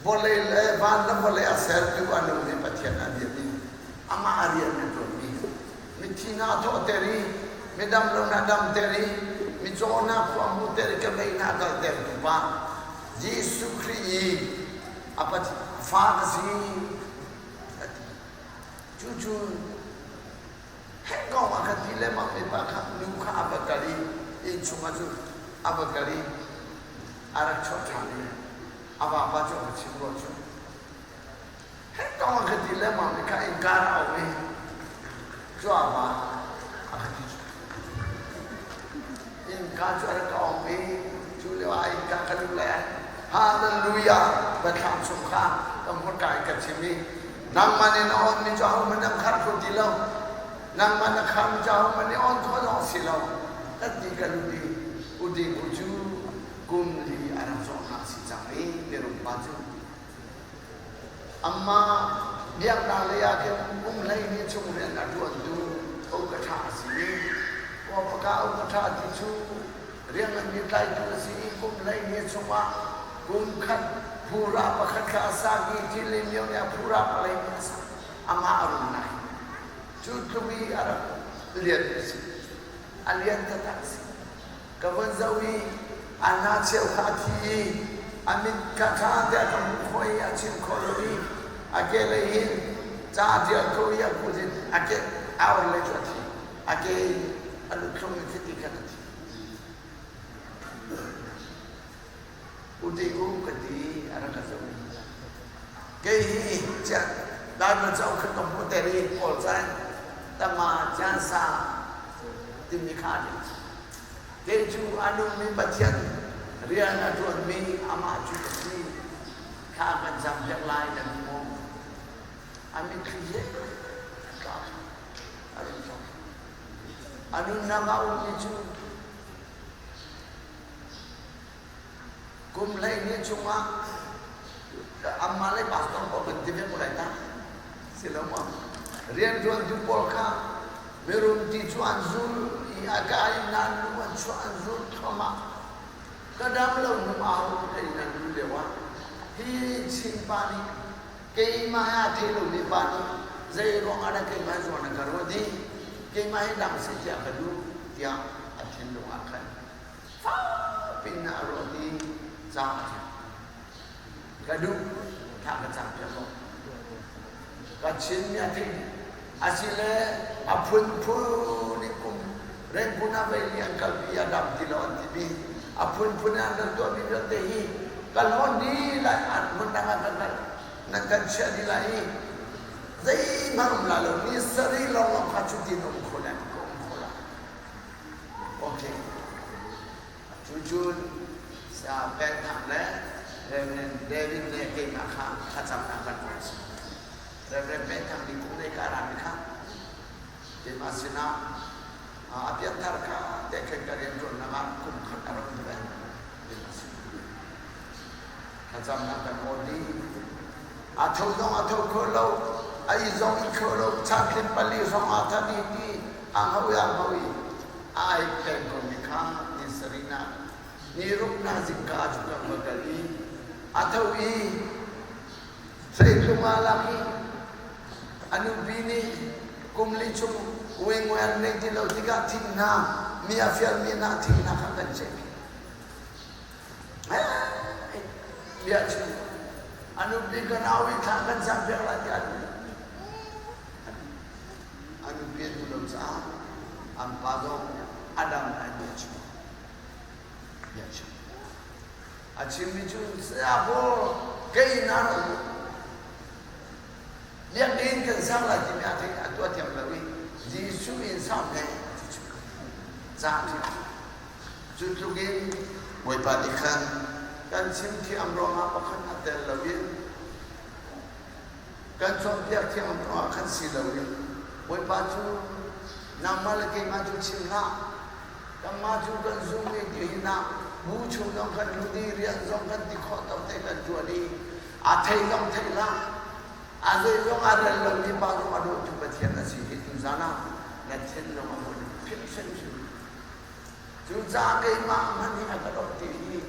Vawlei le van le vawlei a sertu a nungmi Pathian a biami, amah a rian a ṭuanmi, mithi hna a thawhter i midam lo hna damter i micaw hna khua hmuhter i kemei hna a kaltertu pa Jesuh Khrih i a fa ka si a ti. Cucu hek kong ah khan ti lengmang mi pa kha nu kha a va kal i innchung ah cun a va kal i a rak chuah ṭhan i a vapa cu a va chim rua cu. Hek kong ah khan ti lengmang mi kha innka a um i cu a va a ka ti cu. Innka cu a rak ka ong i cu lio ah innka ka luh lai ah Hallelujah biathlam chung kha ka hmurka in ka chim i nangmah nih na onmi cu ahohmanh an khar kho ti lo nangmah na kharmi cu ahohmanh nih on khawh zong a si lo kan ti ka lut i Uding u cu kum li a rak zawhnak a si cang i mirum pa cu Amah biaknak lei ah khin kum 12 chung rian a ṭuantu upa ṭha a si i Pawpaka upa ṭha ti cu rian nganmi tlaitu a si i kum 12 chungah kum khat phura pakhat kha a sak i thil in lio nih a phura palei nih a sak. Amah a rum nai. Cu tluk i a rak lian a si. A lian taktak a si. Ka von zoh i a hnacheu kha a thi i a mit kha ṭha te a ka hmuh khawh i a chim khawh lo i a kehlei hin ca a ṭial ko i a kut in a ke a orhlei cu a thi. A ke in a luthlung in khiti khan a thi. Uti u ka ti a rak ka zoh i kei hi chiah Bible cauk kha ka hmuh ter i Paul caan tama caan sa timi kha a ṭial. Kei cu a nungmi Pathian rian a ṭuanmi amah cu ka si. Thla kan campiak lai nan ti maw? A mitthli he a tla a rung thawk. A nunnak a ummi cu kum 12 chungah amah le pastor pawl kan ti ve ko lai ta. Si lo maw? Rianṭuantu pawl kha mirum ti cu an zul i a ka in nan lung an chuah an zul thluahmah. Ka dam lo hnu ah ka in an lul lio ah hi Chin pa nih keimah he aa thei lomi pa nih zei ruang ah dah keimah zawn a ka ruat i keimah hi dang seh tiah ka duh tiah a thinlung ah khan fakpi in a ruat i ca a ṭial. Ka duh thla ka cam piak ko. Ka Chin mi a thei dih. Asile a phunphun in kum rengphun ah vei li an kalpi a dam ti lo an timi a phunphun in an rak tuahmi vialte hi kan hlawn dih lai an hmun dang ah kan kal nan kan chiah dih lai i zeihmanh um lai lo ni sarih lawnglawng kha cutin um kho lai ka um kho lai. Okay. Cucun Penthang le Reverend David le keimah kha thlacamnak kan tuah a si. Reverend Penthang nih kum lei ka rami kha keimah sinah a pianthar kha te khin ka rianṭuannak ah kum khat a rak ve. Keimah sinah. Thlacamnak kan awn dih. A tho zong a tho kho lo, a i zong i kho lo, chantling pali zong aa that i ti a hngau i a hngau i ai peng komi kha ni sarih nak ni ruknak zingka cu kan va kal i a tho i thleitlung ah lak i a nupi nih kum li chung uingui an nei ti lo tikah thing hna mi a fialmi hna thing hna kha kan cheh bia chim a nupi ka nau i thla kan cam piak lai tiah A nupi an duh lo caah an pa zong a dam an bia chim. Bia chim. A chimmi cu saya pawl kei na rak um. Biakinn kan sang lai timi a theih a tuah thiam lo i Jesuh in sang ne ti chim. Ca thiam. Cu tluk in Bawipa nih khan kan chim thiam ruangah pakhat a tel lo in Kan cawnpiak thiang ruangah khan si loin Bawipa cu nangmah le keimah cu chim hlah. Kanmah cu kan zum i nihin ah bu chung zong kan lut i rian zong kan ti khawh tawk te kan ṭuan i a thei zong thei hlah. A zei zong a rel lomi pa zong a dawtu Pathian a si hi tuzan ah na thinlung a hmun philh hrimhrim. Cucaah keimah hmanh hi a ka dawt ti hi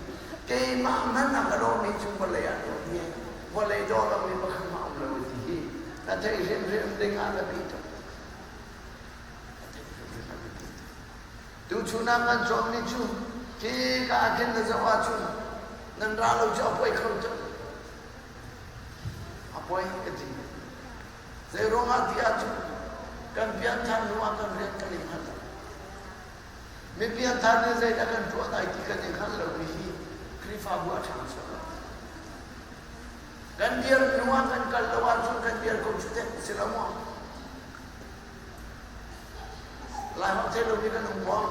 keimah hmanh a ka dawmi cu vawlei ah dawt hi. Vawlei daw lomi pakhat hmanh a um lo ti hi na theih hrimhrim ding ah biapi tuk. Na theih hrimhrim a biapi tuk. Tuchun ah kan cawnmi cu khi ka ah khin na zoh ahcun nan ra lo cu a poi kho tuk. A poi ka ti. Zei ruangah ti ahcun kan pianthar hnu ah kan rian kan i hngal lo. Mi pianthar nih zeidah kan tuah lai ti kan i hngalh lomi hi Khrihfabu a ṭhangcho lo. Kan dir hnu ah kan kal lo ahcun kan dir ko cu teh si lo maw? Laiholh thei lomi kan um maw?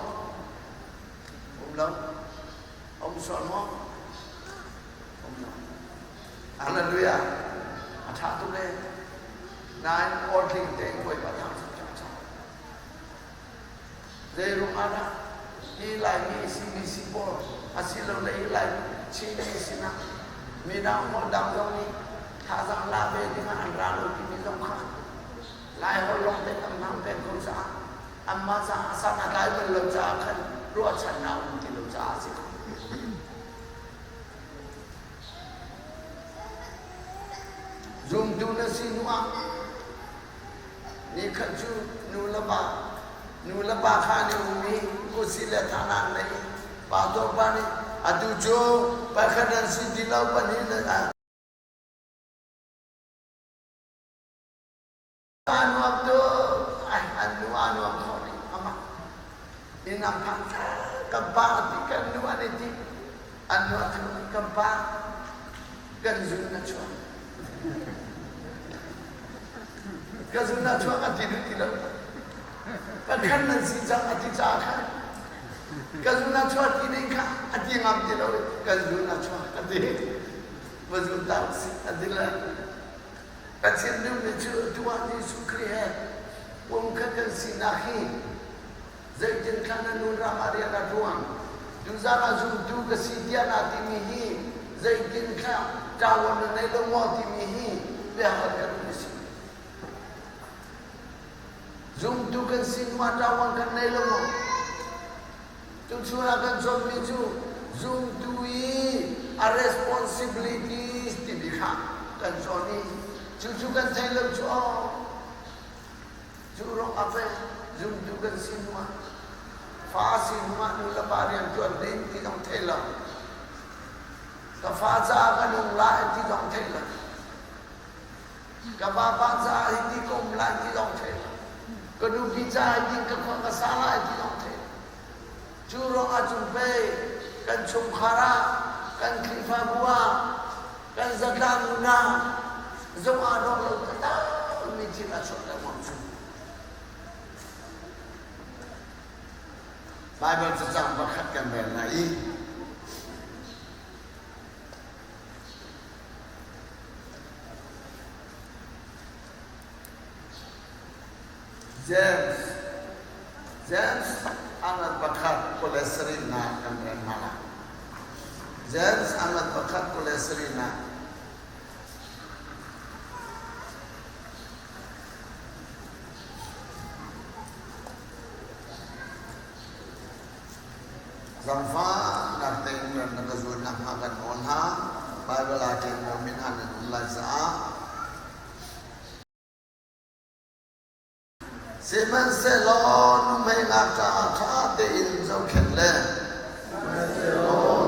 Um lo. Um sual maw? Um lo. Hallelujah. A ṭha tuk ee. Nain awtling tein Bawipa thangṭhat cang. Zeiruang ah dah hi Laimi CBC pawl asilole hi Lai Chinmi sinah midang holh dang zong nih thazaang la ve dingah an ra lo timi zong kha Laiholh lawng te kan hmang peng ko caah anmah caah san a tlai bal lo caah khan ruahchannak um ti lo caah a si ko. Zumtu na si hnu ah Nikhat cu nu le pa nu le pa kha an i um i kutsi le thana an nei. Pa dawt pa nih atu cu pakhat an si ti lo pahnih nan a nuam tuk ai an nu a nuam kho ning amah inn an phan kan pa ti kan nu an i ti an nu a kan pa kan zun na chuak Ka zun ah chuak a ti duh ti lo. Pakhat nan si cang a ti caah khan ka zun ah chuak ti ding kha a ti ngam ti lo. Kan zun ah chuak a ti. Va zun ta usih a ti le. Pathian duhmi cu tu ah Jesuh Khrih he pumkhat kan sinak hi zeitin khan na nun ram ah rian a ṭuan. Tuzaan ah zumtu ka si tiah naa timi hi zeitin kha ṭavuan na nei lo maw timi hi biahal kan um a si. Zumtu kan si hnu ah ṭavuan kan nei lo maw? Tuchun ah kan cawnmi cu zumtu i a responsibilities timi kha kan cawn i cucu kan thei lo cu aw Cu ruang ah pei zumtu kan si hnu ah fa si hnu ah nu le pa rian ṭuan ding ti zong thei lo. Ka fa caah ka nung lai ti zong thei lo. Ka vapa caah hiti ka um lai ti zong thei lo. Ka nupi caah hitin ka khua ka sa lai ti zong thei lo. Cu ruang ah cun pei kan chungkhar ah, kan Khrihfabu ah, kan zatlang nun ah zung aa dawh lo taktakmi thil a chuak lengmang cu. Baibal cacang pakhat kan rel lai i James James angan pakhat 27 nak kan rel hna lai. James angan pakhat 27 nak. Zangfahnak tein ran na ka zuan nakhnga kan nawl hna. Baibal aa ṭeng lomi hna nan um lai caah. Sihmanhsehlaw nuhmei ngakṭah ṭha tein zohkhenh le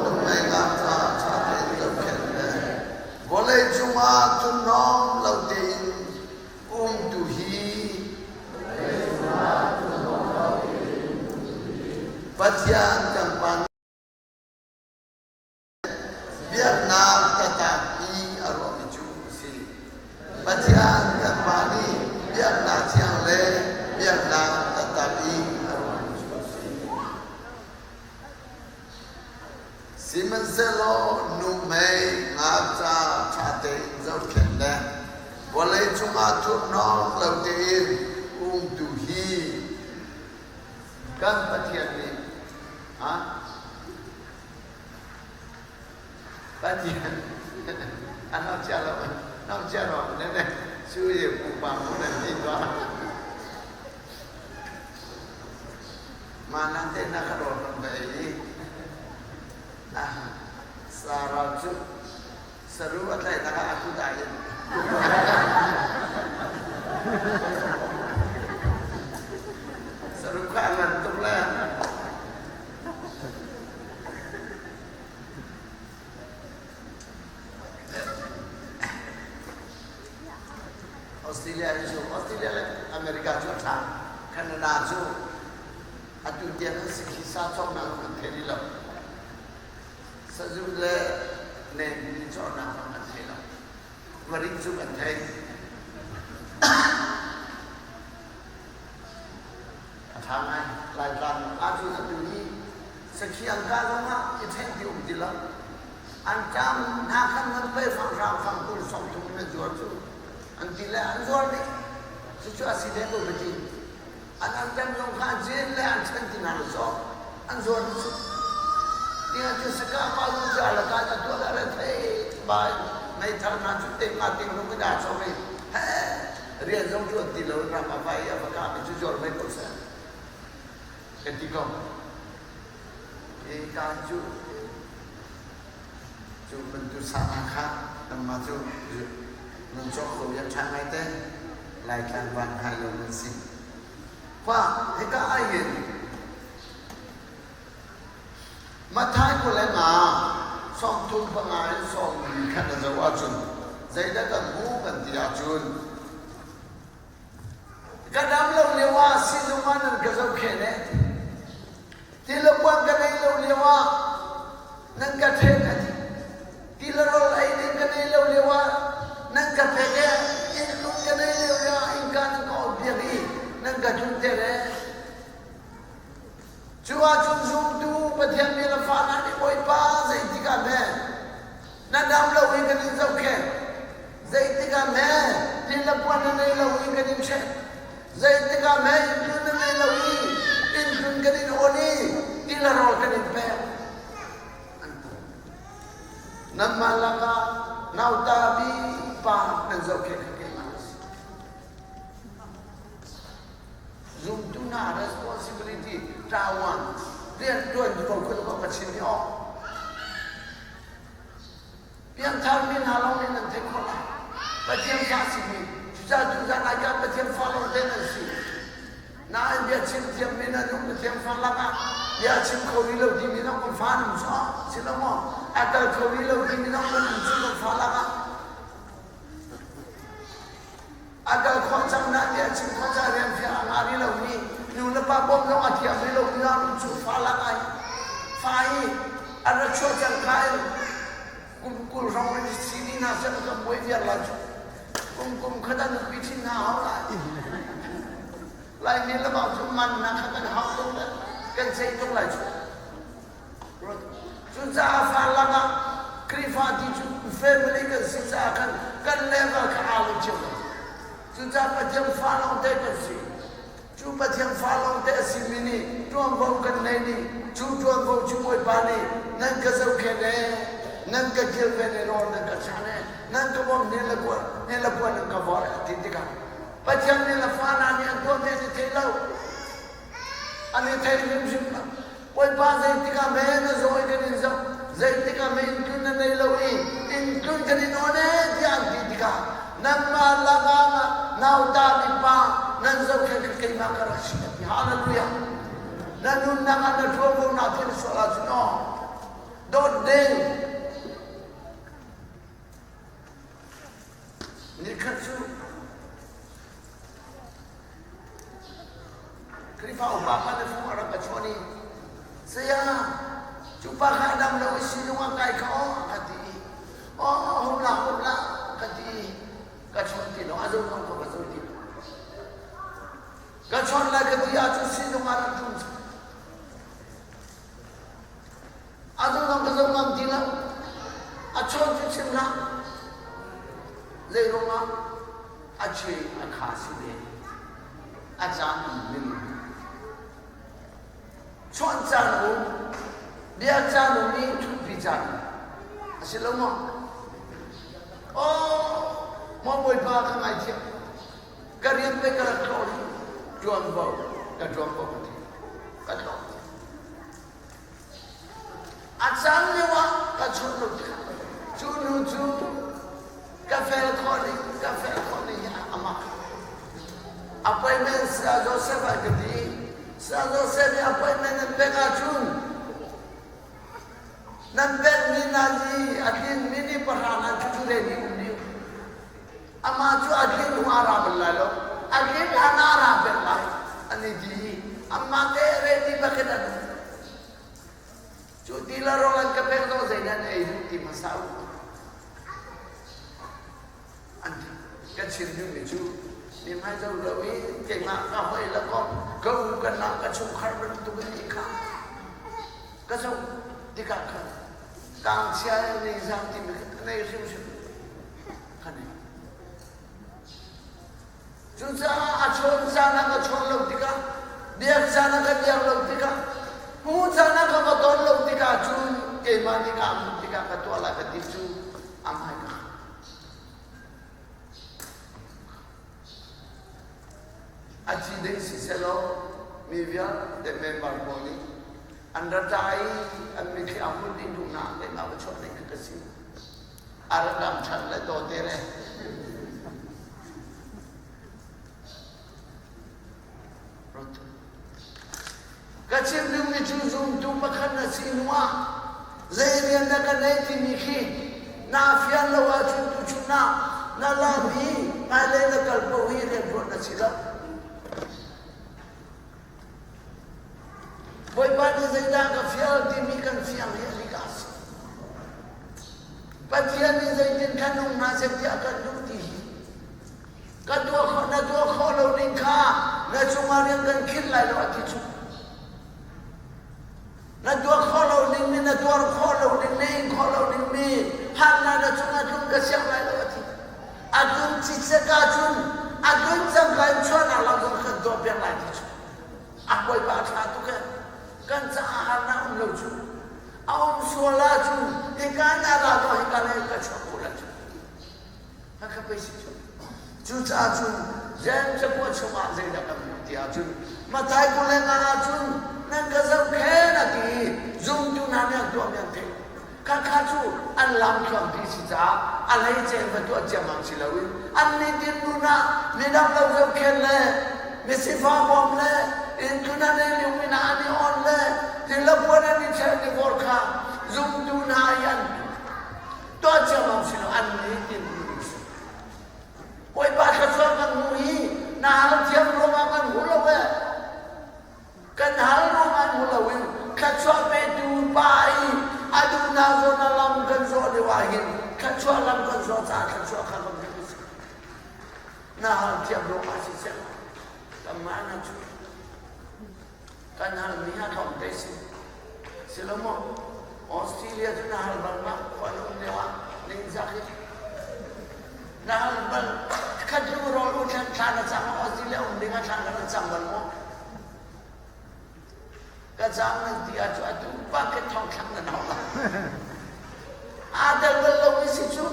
nuhmei ngakṭah ṭha tein zohkhenh le vawlei cungah thurhnawm lo tein umtu hi Pathian kan Pa Biaknak taktak i a ruahmi cu a si. Pathian kanmah nih biaknak thiang le biaknak taktak i a ruahmi cu a si. Sihmanhsehlaw nuhmei ngakcha ṭha tein zohkhenh le vawlei cungah thurhnawm lo tein umtu hi kan Pathian nih Pathian a ngakchia lo ngakchia lo ne ne su ye pupa mu nan ti tua ma nan te na ka ro kan ba i Sarah cu Saru a tlaihnak ah a kut ah hin saru kha a ngan tuk le Australia hi cu Australia le America cu a ṭha. Canada cu atu tiang an si khi sa cawknak zong an thei rih lo. Sazu le nen cawknak zong an thei lo. Varing cu kan thei. A ṭha ngai. Laitlang ahcun atu hi sakhi an kah zong ah i ṭhen ti um ti lo. An ṭam hna khan nan pei fang hrang fang 20 30 in an zuar cu. An ti le an zuar dih. Cucu a si deng ko ka ti. An an ṭam zong kha an cin le an ṭhen ti hna lo sawh. An zuar dih cu. Tiang cu saka pa lu cu a laka a tuah le thei bai meithal hna cu ting nga ting lung in aa chom i he rian zong ṭuan ti lo in ram a vai i a va kah mi cu zuar mei ko seh kan ti ko. Hi ka cu cu bantuk sahna kha nangmah cu nan cawk ko i a ṭha ngai te Laitlang van hngai lo nan si. Khua hika ah hin Matthai 25 35 in 40 khan na zoh ahcun zeidah kan hmuh kan ti ahcun Ka dam lo lio ah sizung ah nan ka zohkhenh eh. Ti le puan ka nei lo lio ah nan ka ṭhen a ti. Ti le rawl ei ding ka nei lo lio ah nan ka pek eh. Innlung ka nei lio ah innka nan ka ol piak i nan ka tlunter eh. Cu ahcun zumtu Pathian mi le fa hna nih Bawipa zeitik ah hme na dam lo i kan in zohkhenh zeitik ah hme ti le puan na nei lo i kan in ṭhen zeitik ah hme inntlun na nei lo i inntlun kan in awn i ti le rawl kan in pek an ti. Nanmah lakah nauta bi pa nan zohkhenh kha keimah a si. Zumtu hna responsibility ṭawan rianṭuan ko khun ko ka chim i awk. Piangthar mi hna lawng nih nan theih khawh lai. Pathian fa simi cucaah tuzan ai kan Pathian fa lawng te nan si. Nain bia chim thiam mi nan um Pathian fa lakah bia chim kho rih lo timi zong kan fa nan cu si lo maw? A kal kho rih lo timi zong kan um cu kan fa lakah. A kal khawh cang na tiah chim khawh ca rian fial a ngah rih lomi nu le pa bawmh zong a thiam rih lomi hna rum cu fa lak ai fa hi a ra chuah cang ka in kum 20 hrawng in si ni hna seh kan buai viar la cu kum kum khat an nupi thin hna hau lai Laimi le bang cu man na kha kan hau tuk le kan ceih tuk lai cu. Cucaah fa lakah Khrihfa ti cu family kan si caah khan kan level kha aa lo cio lo. Cucaah Pathian fa lawngte kan si. Cu Pathian fa lawngte a simi nih ṭuanvo kan nei nih cu ṭuanvo cu Bawipa nih nan ka zohkhenh e, nan ka kilven e, rawl nan ka chan e, nan ka bawmh ne le kuan ne le puan nan ka vor a ti tikah Pathian nih le fa hna nih an tuah mi an i thei lo. An i thei hrimhrim lo. Bawipa zeitik ah mei na zaw i kan in zoh, zeitik ah mei inn tlun na nei lo i inn tlun kan in awn ee tiah an ti tikah nanmah lakah nauta mipa nan zohkhenh kha keimah ka rak si a ti. Hallelujah! Na nunnak ah na ṭuanvo thil sual ahcun aw dawt ding nikhat cu Khrihfa upa kha na fung a rak ka chawn i saya cu pa kha a dam lo i sizung ah kai kha aw a ka ti i aw hum la hum la ka ti i ka chawn ti lo a zo zong ka zo ti lo ka chawn lai ka ti ahcun sizung ah rak tlung a zo zong ka zo ngam ti lo a chawn cu chim hlah zei ruangah a che a kha si ve a caan um ning chuan caan um bia caan um i thutpi caan a si lo maw oh maw bawipa ka ngaithiam ka rian pe ka rak tlawh hi ṭuanvo ka ṭuanvo ka thei ka tlawh a caan lio ah ka chawnh lo tikah cu nu cu. Joseph ah ka ti. Saya Joseph i appointment nan pek ahcun nan pekmi nazi a tlin minute pahra nan cucu ready um dih. Amah cu a tlin hnu a ra bal lai lo. A tlin hlan ah a ra pek lai. An i ti i amah te ready bakin an um. Cu ti le rawl an ka pek zong zei nan ei duh ti hmasa u. An ti. Ka chim duhmi cu mi hmai zo lo in keimah ka hoi le kom ka u ka nau ka chungkhar bantuk in i kha ka zoh tikah khan kangchia nei zang timi ka nei hrimhrim kha nei. Cucaah a chawn caan ah ka chawn lo tikah, biak caan ah ka biak lo tikah, hmu caan ah ka va ton lo tikah cun keimah nih kaa hmuh tikah ka tuah lai ka ti cu a hmai ka A thi ding siselaw mi vialte member pawl nih an ra ṭai i an mitthli a hmun dih hnu hna keimah va chuah ding ka si. A ra dam ṭhan le dawte le Ka chim duhmi cu zumtu pakhat na si hnu ah zei rian dah ka nei timi khi naa fian lo ahcun tuchun ah na lam hi hmailei na kal paoh hi rianṭuan na si lo. Bawipa nih zeidah ka fial timi kan fiang hi a lika a si. Pathian nih zeitin khan nung hna seh tiah kan duh ti hi ka tuah khawh na tuah khawh lo ning kha na cungah rian kan khinh lai lo a ti cu. Na tuah khawh lo ning mi na tuar khawh lo ning na in khawh lo ning mi harnak na cungah tlung ka siang lai lo a ti. A tlung cicek ahcun a tlun cangka in chuahnak lam zong kan tuah piak lai ti cu. A bawipa a ṭha tuk ee. Kan caah harnak um lo cu. A um sual ahcun hika na ra tuah hika le ka chuak ko lai cu. Ka pei si cu. Cucaah cun Jeim cakuat chungah zeidah kan hmuh ti ahcun Matthai 25 ahcun nan ka zohkhen a ti i zumtu hna nih an tuahmi an theih. Khakha cu an lamthluangpi si caah a hleice in va tuah ciammam si loin an nitin nun ah midang lo zohkhen le misifak bawm le inntlun an ei lio min ah an i on le tilapuan an i ṭhel ti vor kha zumtu hna i an tuah ciammam si lo an nitin nun si. Bawipa thluachuah kan hmuh hi na hal thiam ruangah kan hmu lo eh. Kan hal ruangah hmu loin thluachuah petu pa i a duhnak zawn a lam kan zawh lio ah hin thluachuah lam kan zawh caah thluachuah kha kan hmu si. Na hal thiam ruangah siseh kanmah na cu kan halmi a tlawmte si. Si lo maw? Australia cu na hal bal ma khua na um lio ah ningzak hi na hal bal khat lu rawl u thlan thla na cang Australia um ding ah thla na cang bal maw? Ka cang nan ti ahcun atu pa ke thong thlang nan hau la. Aa tel bal lo mi si cu.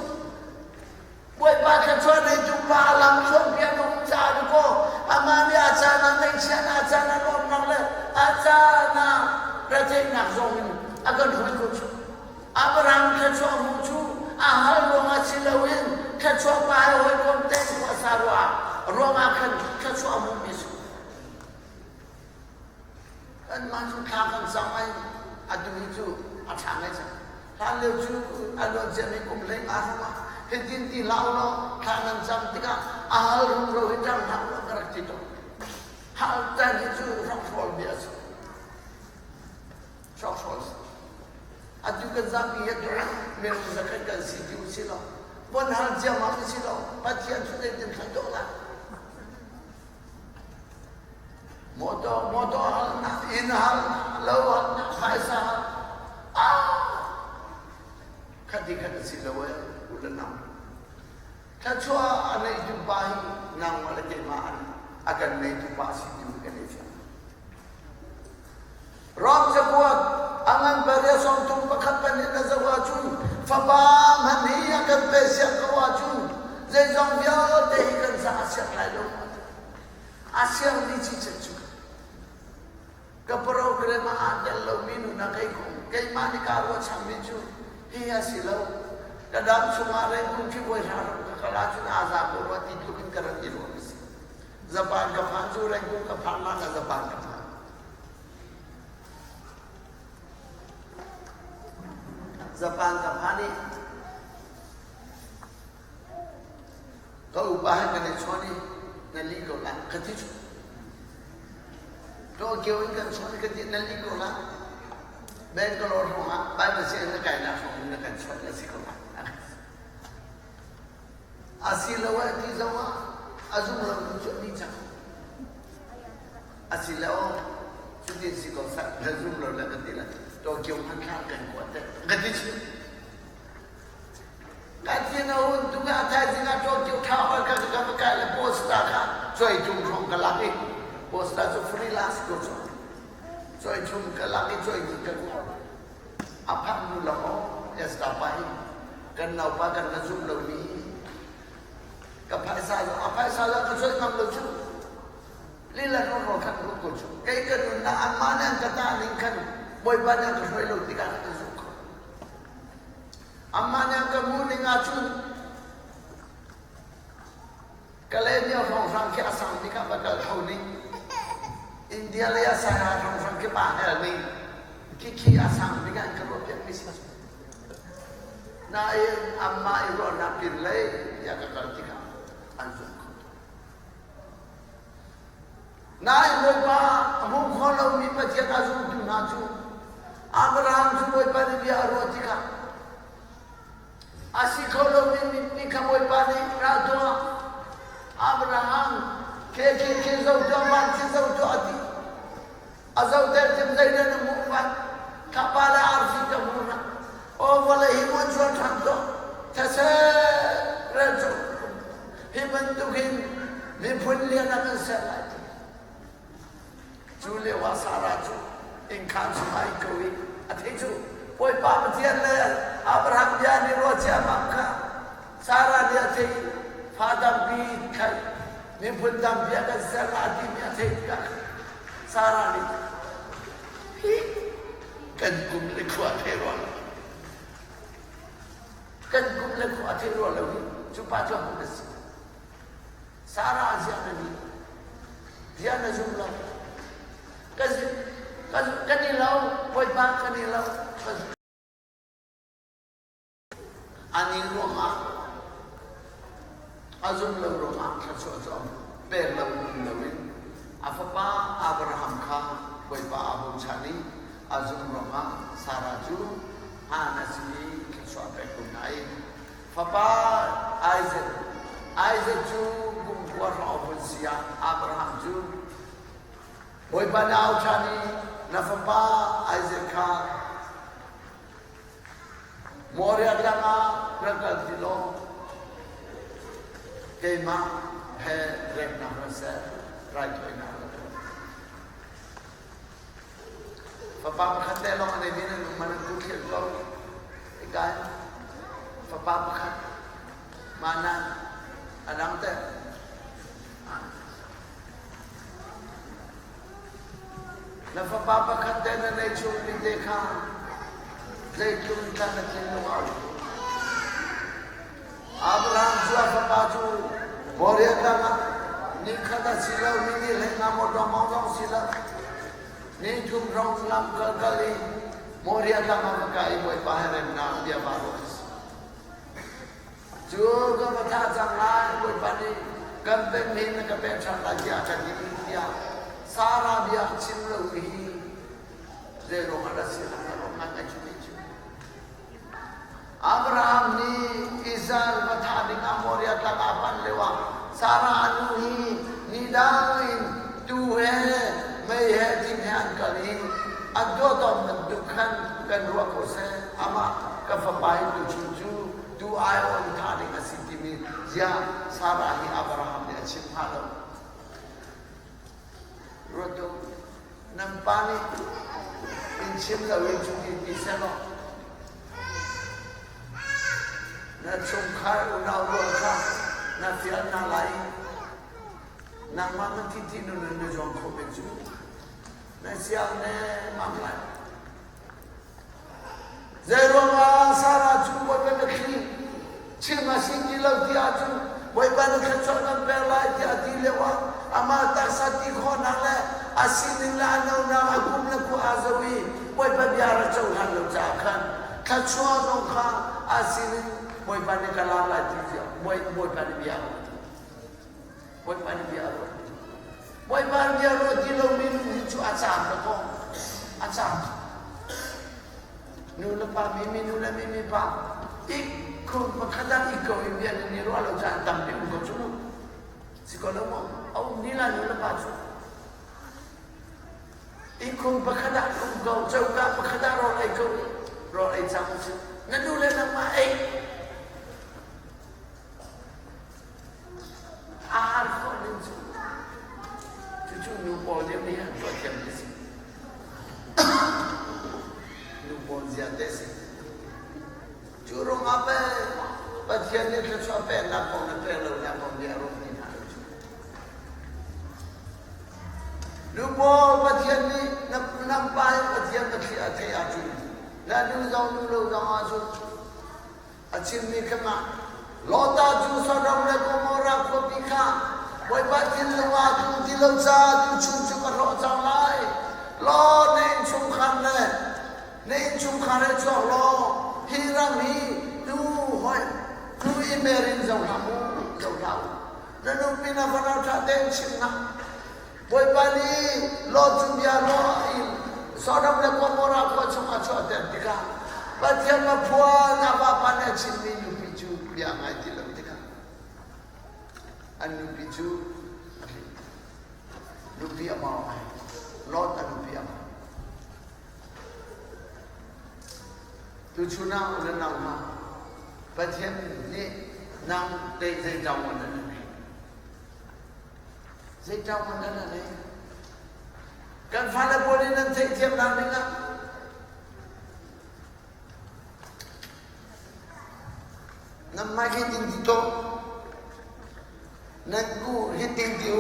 Bawipa thluachuah neitu pa a lam thluangpiak na um caah dakaw amah nih a caan ah ngaihchiatnak a caan ah lawmhnak le a caan ah retheihnak zong in a kan hruai ko cu. Abraham thluachuah hmuh cu a hal ruangah si loin thluachuah pa he hawikom tein khuasa ruah ruangah khan thluachuah hmuhmi si. Kanmah cu thla kan cam ai atu hi cu a ṭha ngai cang. Hlan lio cu a luan ciami kum hlei-nga hrawng ah hitin ti hlah ulaw thla nan cam tikah a hal rumro hi ṭang hlah ulaw ka rak ti tawn. Hal caan hi cu hrokhrawl bia a si. Hrokhrawl si. Atu kan zapi hi atu minung zakhat kan si ti u si law, von hal ciammam u si law, Pathian cu zeitin thla dawh lai. Motor motor halnak, inn halnak, lo halnak, phaisa hal. Ah! Khati khat a si lo eh, u le nau. Thluachuah a neitu pa hi nangmah le keimah an a kan neitu pa si ti kan i fiang. Rom cakuat a ngan paria 31 pahnih na zoh ahcun fapa hmanh hi a kan pe siang ko ahcun zeizong vialte hi kan caah a siang lai lo a siang mi cicet cu ka program ah aa tel lomi nu na kei kong keimah nih kaa ruahchanmi cu hi a si lo ka dam chungah rengkung khi voi hra ram ka kal ahcun aa za ko rua ti tluk in ka rak i ruah a si. Japan ka phan cu Rangoon ka phan hlan ah Japan ka phan. Japan ka phan i ka upa he kan i chawn i na li ko la ka ti cu. Tokyo in kan chawn i ka ti na li ko la. Bangalore hrawng ah Bible sianginn na kainak hrawng in na kan chawnh na si ko la. Asiloah ti zongah a zum lo cu a ni cang. Asilo cutin si ko sah na zum lo le ka ti le Tokyo hmanthlak kan kuat te ka ti chim. Ka thin a hun tung a thaizing ah Tokyo Tower ka ka va kai le poster kha cuai tung hrawng ka lak i poster cu freelance ko cu cuai chung ka lak i cuai ding ka kuat. A phak nu lawng aw Esther pa hi kan naupa kan na zum lo mi ka phaisa zong a phaisa zong ka cuai ngam lo cu lila ro ro khan ru ko cu kei ka nunnak anmah nih an ka tah ning khan Bawipa nih an ka hruai lo tikah ka zum kho anmah nih an ka hmuh ning ahcun Kalaymyo hrawnghrang khi a sang bik ah va kal kho ning India lei ah Saiha hrawnghrang khi pa hel ning khi a sang bik ah an ka ruah piak mi si nain anmah i ruahnak pin lei tiah ka kal tikah an zum kho Nain Bawipa a hmu kho lomi Pathian a zumtu hna cu Abraham cu Bawipa nih bia a ruah tikah a si kho lomi mi kha Bawipa nih ra tuah Abraham ke ke ke zo tuah van khi zo tuah a ti a zoter tim zeidah na hmuh van thlapa le arfi ka hmu hna aw vawlei hi mun chuan ṭhan tuah thaseh rel cu hi bantukin miphun lian ah kan ser lai cu lio ah Sarah cu innkhaan chungah in ko i a thei cu Bawipa Pathian le Abraham bia nih ruah ciammam kha Sarah nih a thei fa tampi khan miphun tampi a kan ser la timi a theih tikah Sarah nih hi kan kum le khua thei rua lo kan kum le khua thei rua lo hi cu pa cu aho na si Sarah ziah na nih bia na zum lo kan kan i lo Bawipa kan i lo An i ruangah a zum lo ruangah thluachuah cu pek lo um loin a fapa Abraham kha Bawipa aa bochan i a zum ruangah Sarah cu hmaan a si i thluachuah a pek ko hna i fapa Isaac Isaac cu kum kua hrawng a vun si ah Abraham cu Bawipa na au ṭhan i na fapa Isaac kha Moriah tlang ah rak kal ti law keimah he remnak ra seh, raithawinak ra tuah. Fapa pakhat te lawng a neimi nan um man an ku thliah ko. Ikai fapa pakhat mana a dang te. Na fapa pakhat te na neih chungmi te kha zeitluk in dah na thinlung a um? Abraham cu a fapa cu Moriah tlang ah nikhat a si lo, ni ni hlei nga mawṭaw mawng zong si lo, ni thum hrawng lam kal kal i Moriah tlang ah va kai i Bawipa he remnak bia vaa ruah a si. Cu ka va thah cang lai, Bawipa nih kan peng hin na ka pek ṭhan lai tiah a ka ti tiah Sarah bia a chim lo hi zei ruangah dah si hnga ruang ngai cu ti cu. Abraham nih Israel va thah dingah Moriah tlang ah a panh lioah Sarah a nu hi ni dang in tuu he mei he thing he an kal i an tuah tawn bantuk khan kan ruah ko seh amah ka fapa hi tuchun cu tu aiawh in thah ding a si timi ziah Sarah hi Abraham nih a chim hnga lo. Ruat u, nan pa nih in chim lo in cuti ti sehlaw na chungkhar unau rual kha na fial hna lai i nangmah man thi nun in na zuang kho men cu na siang ne mang lai. Zeiruangah Sarah cu Bawipa biathli chim a si ti lo ti ahcun Bawipa na thluachuah kan pek lai tiah a ti lio ah amah taksa ti khawhnak le a sining le a nonak a kum le khua aa zoh i Bawipa bia a rak cohlan lo caah khan thluachuah zong kha a sining Bawipa nih ka lak lai ti Bawipa nih bia a ruah ti. Bawipa nih bia a ruah ti. Bawipa bia ruah ti lomi nun hi cu a caam na kaw a caam. Nu le pa mi mi nu le mi mi pa ik khun pakhat ah ik ko in bia nan i ruah lo caan tampi um ko cu mu. Si ko lo maw? A um ni la nu le pa cu. Ihkhun pakhat ah um ko, coka pakhat ah rawl ei ko, rawl ei cang cu. Na nu le nangmah ei. A har khawh ning cu. Cucu nu pawl nih nih an tuah thiam mi si. Nu pawl zia te si. Cu ruangah pei Pathian nih thluachuah peknak kong le pek lonak kong bia a ruah ti hna lo cu. Nu pawl Pathian nih nan pa in Pathian na thli a theih ahcun na nu zong nu lo zong ahcun a chimmi kha mah Lota cu Sodom le Gomorrah khuapi kha Bawipa thinlung ah tlung ti lo caah tuchun cu ka hrawh cang lai. Lot na innchungkhar le na innchungkhar he chuak law hi ram hi tu hoi tu i mer in zoh hlah mu zoh hlah u. Na nupi na fanau ṭha tein chim hna. Bawipa nih Lot cu bia ruah in Sodom le Gomorrah khua chung a chuahter tikah Pathian a phuan a vapa nih a chimmi nupi cu bia ngai ti lo tikah an nupi cu a tli. Nupi a mau ai. Lot a nupi a mau. Tuchun ah u le nau hna, Pathian nih nang te zei ṭang nan nei? Zei ṭang nan nei? Kan fale pawl nih nan theihthiamnak ding ah nan hmai hi ding ti to nan ku hi ding ti u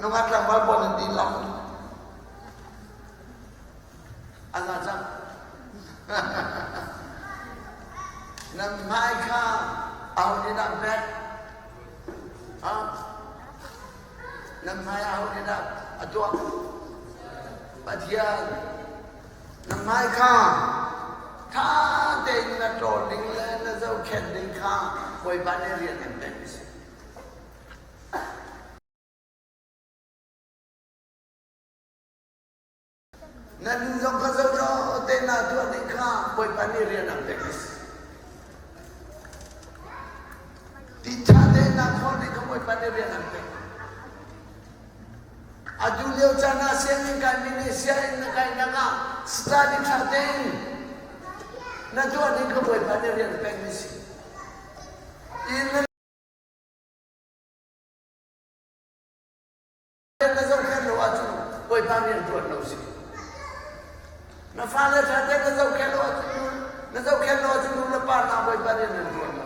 nungak tlangval pawl nan din lang a za cang nan hmai kha aho nih dah pek Nan hmai aho nih dah a tuah? Pathian. Nan hmai kha ṭha tein na ṭawl ding le na zohkhenh ding kha Bawipa nih rian an pek a si. Na nu zong kha zoh law te na tuah ding kha Bawipa nih rian an pek a si. Ti ṭha tein na khawl ding kha Bawipa nih rian an pek. Atu lio caan ah sianginn kaimi nih sianginn na kainak ah study ṭha tein na tuah ding kha Bawipa nih rian pek mi si. Inn na zohkhenh lo ahcun Bawipa rian ṭuan lo si. Na fale ṭha tein na zohkhenh lo ahcun na zohkhenh lo ahcun nu le pa hna Bawipa rian nan ṭuan lo.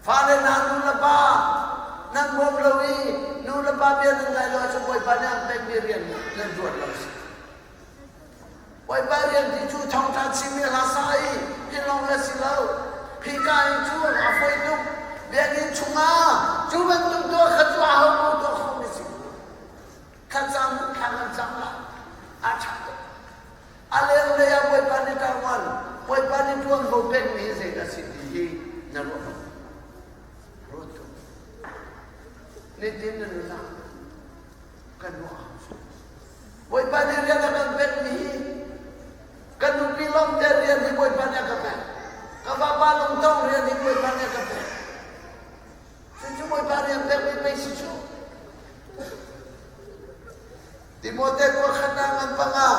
Fale hna nu le pa nan bawm lo i nu le pa bia nan ngai lo ahcun Bawipa nih an pekmi rian nan ṭuan lo si. Bawipa rian ti cu thawngṭha chim i hla sa i hi lawng a si lo. Hika in cu a fawi tuk. Biakinn chungah cu bantuk tuah kha cu aho paoh tuah khawhmi si. Thlacam thla kan cam la a ṭha tuk. A lenglei ah Bawipa nih ṭavuan, Bawipa nih ṭuanvo pekmi hi zeidah a si ti hi na ruah bal. Ruat tuk. Nitin na nun ah kan ruah Bawipa nih rian a kan pekmi hi kan nupi lawmter rian hi Bawipa nih a ka pek. Ka vapa lungtong rian hi Bawipa nih a ka pek. Cucu Bawipa rian pekmi pei si cu. Timote khua khat ah ngan panga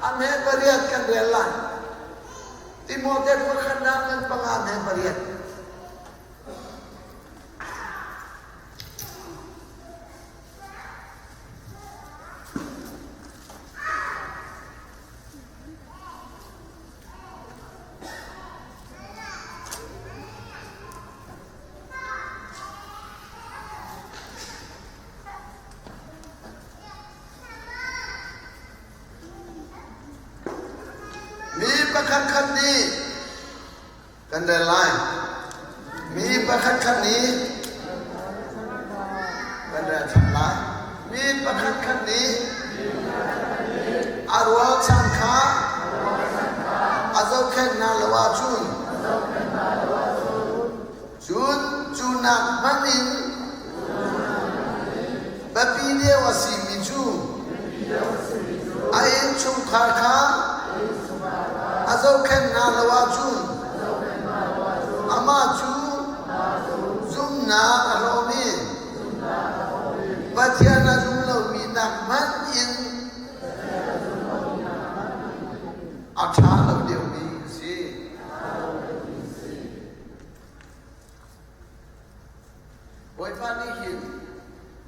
a hme pariat kan rel lai. Timote khua khat ah ngan panga a hme pariat. Mi pakhatkhat nih. Kan rel lai. Mi pakhat khat nih kan rel ṭhan lai. Mi pakhat khat nih a rualchan kha a zohkhenh hna lo ahcun cun cu nak hmanh in biapi deuh a simi cu a innchungkhar kha a zohkhenh hna lo ahcun amah cu zumhnak a hlawmi Pathian a zum lomi nak hmanh in a ṭha lo deuhmi a si. Bawipa nih hin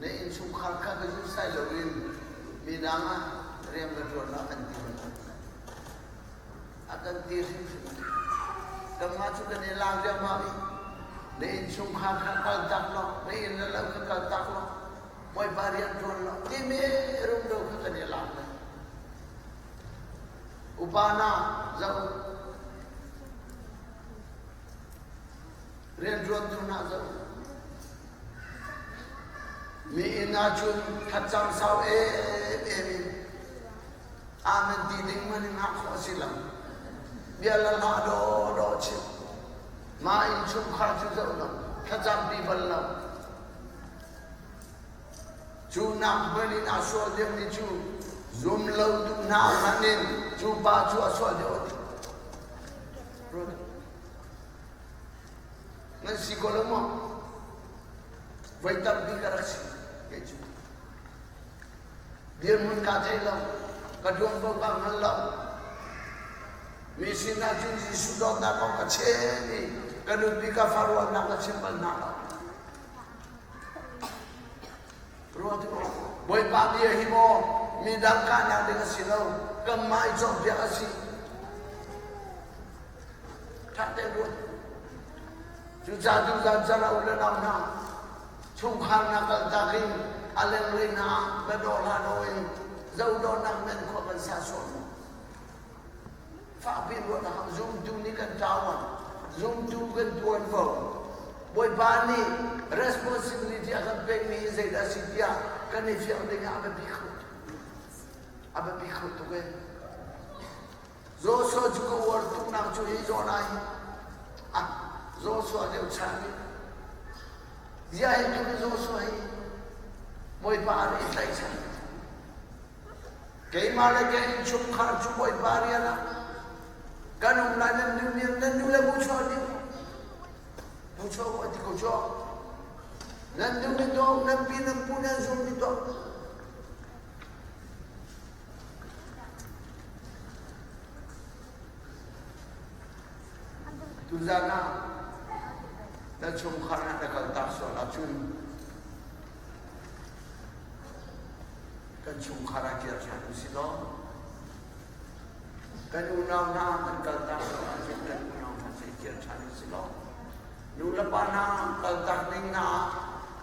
na innchungkhar kha ka zumh sai loin midang ah rian ka ṭuan ah kan ti bal lo. A kan ti hrimhrim. Kanmah cu kan i lak riahmah i na innchungkhar kha kal tak law, na inn le lo kha kal tak law, Bawipa rian ṭuan law timi rumro kha kan i lak lai. Upa hna zoh Rianṭuantu hna zoh. Mi inn ahcun thlacam sau emem in amen ti ding man in hngah khawh a si lo. Bia le hla dawdawh chim. Mah innchungkhar cu zoh lo, thlacam pi bal lo. Cu nak hmanh in a sual deuhmi cu zum lo duh hna hmanh in cu pa cu a sual deuh a ti. Nan si ko lo maw? Voi tampi ka rak si kei cu. Dirhmun kaa thei lo, ka ṭuanvo kaa hngal lo. Mi sinah cun Jesuh dawtnak kong ka chim i ka nupi ka fa ruahnak ka chim bal hna lo. Ruah ti maw? Bawipa bia hi maw midang kahnak ding a si lo, kanmah i cawnpiak a si. Ṭha tein ruat. Cucaah tuzan can ah u le nau hna, chungkhar na kaltak in a lenglei hna na daw hlah daw in zohdawhnak nan khua kan sa sual maw? Fakpi ruat a hau. Zumtu nih kan ṭauan, zumtu kan tuanvo. Bawipa nih responsibility a kan pekmi hi zeidah a si tiah kan i fiang ding ah a biapi kho tuk. A biapi kho tuk ee. Joshua cu ka uar tuknak cu hi zawn ah hin ah Joshua deuh chan hi ziah hi tu Joshua hi Bawipa nih i tlaihchan. Keimah le ka innchungkhar cu Bawipa rian ah kan um lai nan nu nih nan nu le bu chuah ding bu chuah ko ti ko chuah nan nu ni dawm nan pi nan pu nan zum ni dawm Tuzan ah na chungkhar na kaltak sual ahcun kan chungkhar ah kir ṭhan usih law kan unau hna kan kaltak sual ahcun kan unau hna cu kir ṭhan usih law nu le pa hna kaltak ding hna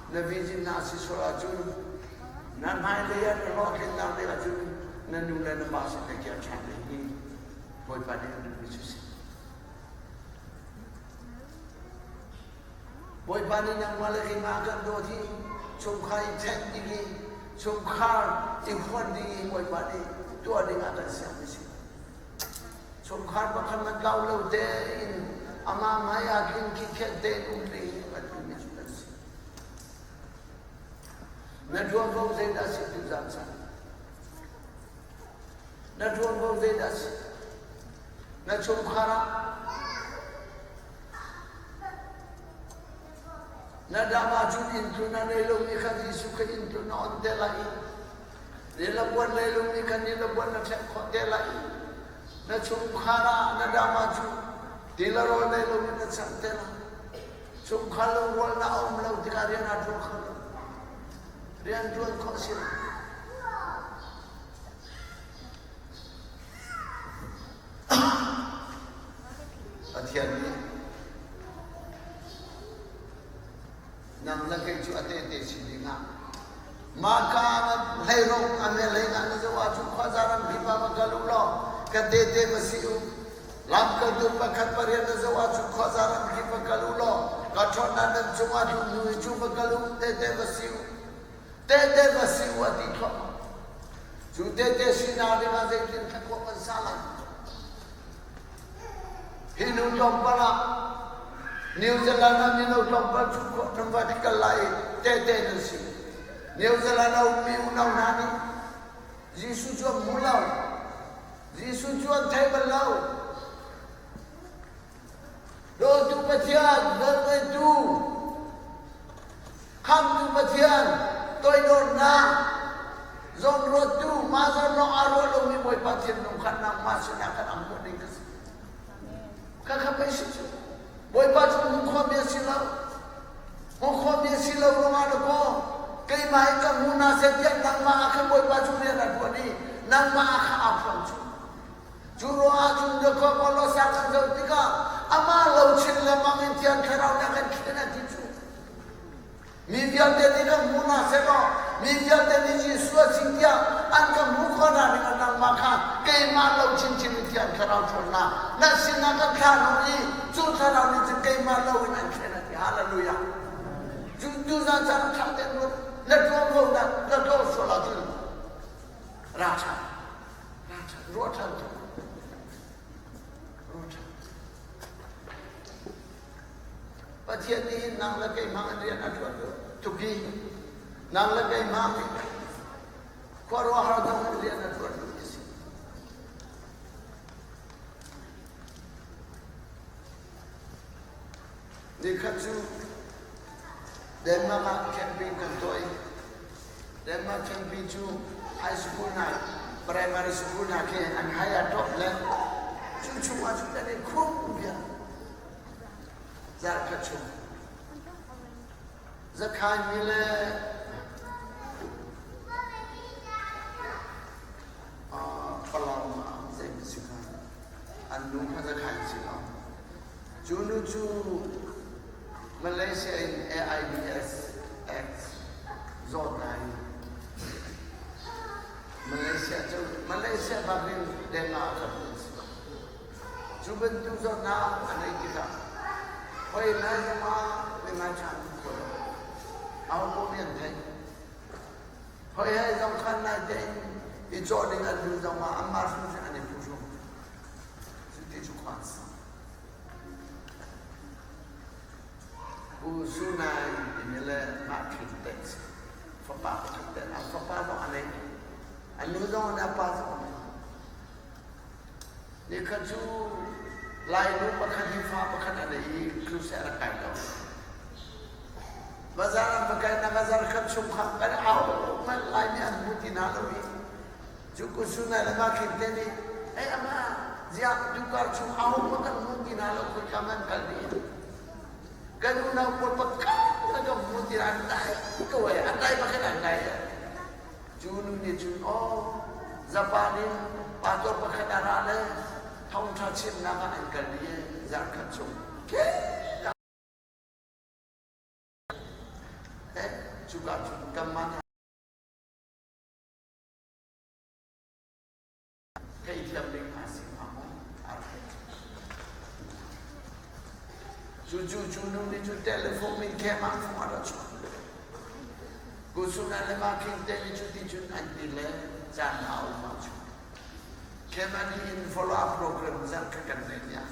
na virgin hna si sual ahcun na hmailei ah na hlawhtlinnak ding ahcun na nu le na pa sin na kir ṭhan ding hi Bawipa nih a duhmi cu si. Bawipa nih nangmah le keimah kan dawt hi chungkhar i ṭhen ding i chungkhar i huat ding i Bawipa nih tuah ding ah kan siangmi si. Chungkhar pakhat man tlau lo tein amah hmai ah tling khikhet tein um ding hi kan duhmi cu kan si. Na ṭuanvo zeidah si tu zan cang? Na ṭuanvo zeidah si? Na chungkhar ah na dam ahcun inn tlun a nei lomi kha Jesuh kha inn tlun a on te lai i ni le buan nei lomi kha ni le buan na ṭhek khawh te lai i na chungkhar ah na dam ahcun ti le rawl nei lomi na chang te lai. Chungkhar lungrualnak a um lo tikah rian aa ṭuan kho lo. Rian ṭuan khawh a si lo. Pathian nih nang le kei cu a tehte si dingah mahka na hleirong a me hlei nga na zoh ahcun khuaza ram hi pa va kal u law ka tehte va si u. Lamkaltu pakhat pariat na zoh ahcun khuaza ram khi va kal u law ka ṭhawnnak nan cungah tlun hnu i cu va kal u, tehte va si u. Tehte va si u a ti thluahmah. Cu tehte sinak dingah zeitin thlakhua kan sa lai? Hi nu tlawmpal ah New Zealand ah mino tlawmpal cu nan va kal lai i tehte nan si. New Zealand a ummi unau hna nih Jesuh cu an hmu lo. Jesuh cu an thei bal lo. Dawtu Pathian, nawlngeitu, khamtu Pathian, toidornak, zawnruattu, mah zawn lawng aa ruah lomi Bawipa thinlung kha nangmah sinah kan ang khawh ding ka si. Khakha pei si cu. Bawipa cu hmuh khawhmi a si lo. Hmuh khawhmi a si lo ruangah na kaw keimah in ka hmu na seh tiah nangmah ah khan Bawipa cu rian a ṭuan i nangmah ah kha aa phuang cu. Cu ruangah cun Jakob Kolosa kan zoh tikah amah lo chin lengmang in Thiang Thlarau nih a kan thlen a ti cu. Mi vialte nih kan hmu hna sehlaw mi vialte nih Jesuh a si tiah an ka hmuh khawh hna ding ah nangmah kha keimah lo chinchin in Thiang Thlarau ṭhawnnak na sinah ka thlah hnu i cu Thlarau nih cun keimah lo in an thlen a ti. Hallelujah. Cu tuzan caan thlah te ruat na ṭuan ko na na tlawh sual ahcun ra ṭhan. Ra ṭhan. Ruah ṭhan tu. Ruah ṭhan. Pathian nih hin nang le keimah in rian a ṭuan tuk hi nang le keimah khuaruahhar dong in rian a ṭuan duh ti si. Nikhat cu Denmark ah camping kan tuah i Denmark camping cu high school hna primary school hna khi an high a top le cu chung ah cun kan i khum bia Zarhkhat chung Zakhaimi le Falam ah zei si kha an nu kha Zakhain si lo. Cu nu cu Malaysia in AIDS X zawtnak in Malaysia cu Malaysia bak in deng ah a khat si. Cu bantuk zawtnak a neih tikah hoi nai zongah ningai ṭhan khawh lo. Aho nih an theih. Hoi he zong khan nai tein i cawh ding an duh zongah anmah hrimhrim an i phuhrung. Cuti cu khua an sa. Pu Sunai timi le mah ṭhin te si. Fapa pakhat te. A fapa zong a nei. A nu zong a nei, a pa zong a nei. Nikhat cu Lainu pakhat hi fa pakhat a nei i crusade a rak kai lo. Bazar an va kai na bazar khat chung kha kan au hmanh Laimi an hmu ti hna lo i cu kusun ai le ma khin te nih ei ama ziah tukar chung au ma kan hmu ti hna lo khoi man kal dih kan unau pawl pakhat na kan hmu ti an dai ko ai an dai bakhin an dai Cu nu nih cun aw Japan in pastor pakhat a ra le thawngṭha chimnak ah an kal i zarhkhat chung cuka cun kanmah hna Theihthiam ding a si hnga maw? Cu cu cu nu nih cu telephone min khem ah fung a ra chuak. Kusuna le ma king te nih cu ti cun an ti le caan a um ah cu. Khem an in follow up program zan kha kan nei nia.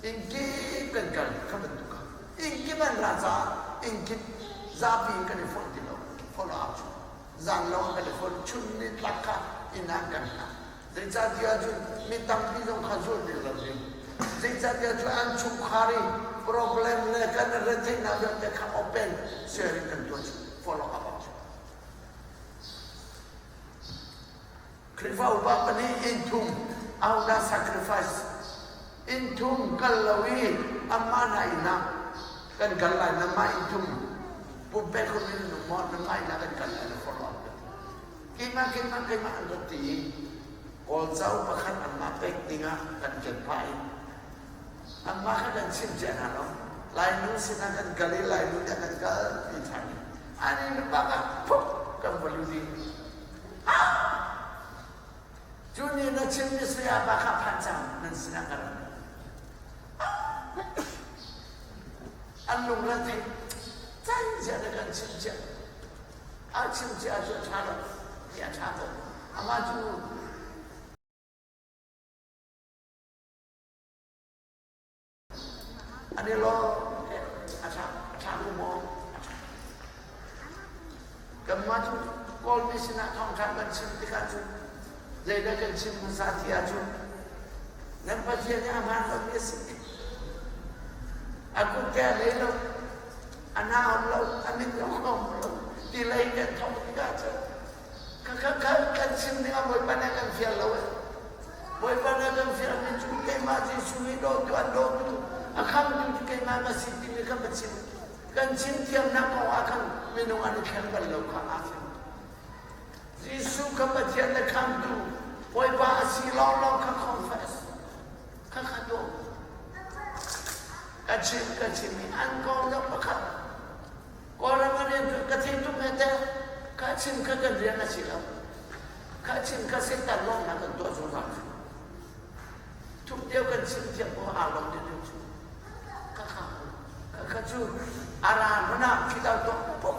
In kip kan kal kha bantuk ah. In kip an ra caah in kip zapi in kan i fonh ti lo follow up cu. Zan lawng kan i fonh chun ni tlak kha inn ah kan hna. Zeicahtiah cun mi tampi zong kha zulh ding lo ding. Zeicahtiah cun an chungkhar i problem le kan retheihnak vialte kha open sharing kan tuah cu follow up ah cu. Khrihfa upa pahnih inn thum auna sacrifice inn thum kal lo i amah na inn ah kan kal lai nangmah inn thum pumpek khun in nung maw nangmah inn ah kan kal lai na follow up keimah keimah keimah an rat ti i kawl cauk pakhat anmah pek dingah kan ken phah i anmah kha kan chimh cia hna lo Lainu sinah kan kal i Lainu nih kan kal ti ṭhan i an in bak ah phuk kan va lut i Cu nih na chimmi saya pa kha phan cang nan sinah ka rat. lung a thei. Can cia na kan chim cia. A chim cia cu a ṭha lo. Ti a ṭha ko. Amah cu An i lawm. A ṭha, a ṭha ko maw? A ṭha. Kanmah cu Kawlmi sinah thawngṭha kan chim tikah cun zeidah kan chim hmasa ti ahcun nan Pathian hi a hmaan lomi a si. A kut ke a lei lo, a hna um lo, a mit zong a um lo ti lei kan thawk tikah cun kan chim ding ah Bawipa nih a kan fial lo eh. Bawipa nih a kan fialmi cu keimah Jesuh hi dawtu an dawtu a khamtu cu keimah ka si timi kha va chim. Kan chim thiamnak kong ah khan minung an i thleng bal lo kha aa thleng. Jesuh kha Pathian le khamtu Bawipa a si lawnglawng kha confess kha kha tuah. Ka chim ka chim i an kong zong pakhat Kawlram ah rian ka thei tuk he teh kha chim kha kan rian a si lo. Kha chim kha Satan lawmnak kan tuah zungzal. Thup deuh kan chim thiam ko aa lawm deuh deuh cu. Kha kha kha kha cu ara hmana khitau tuah pok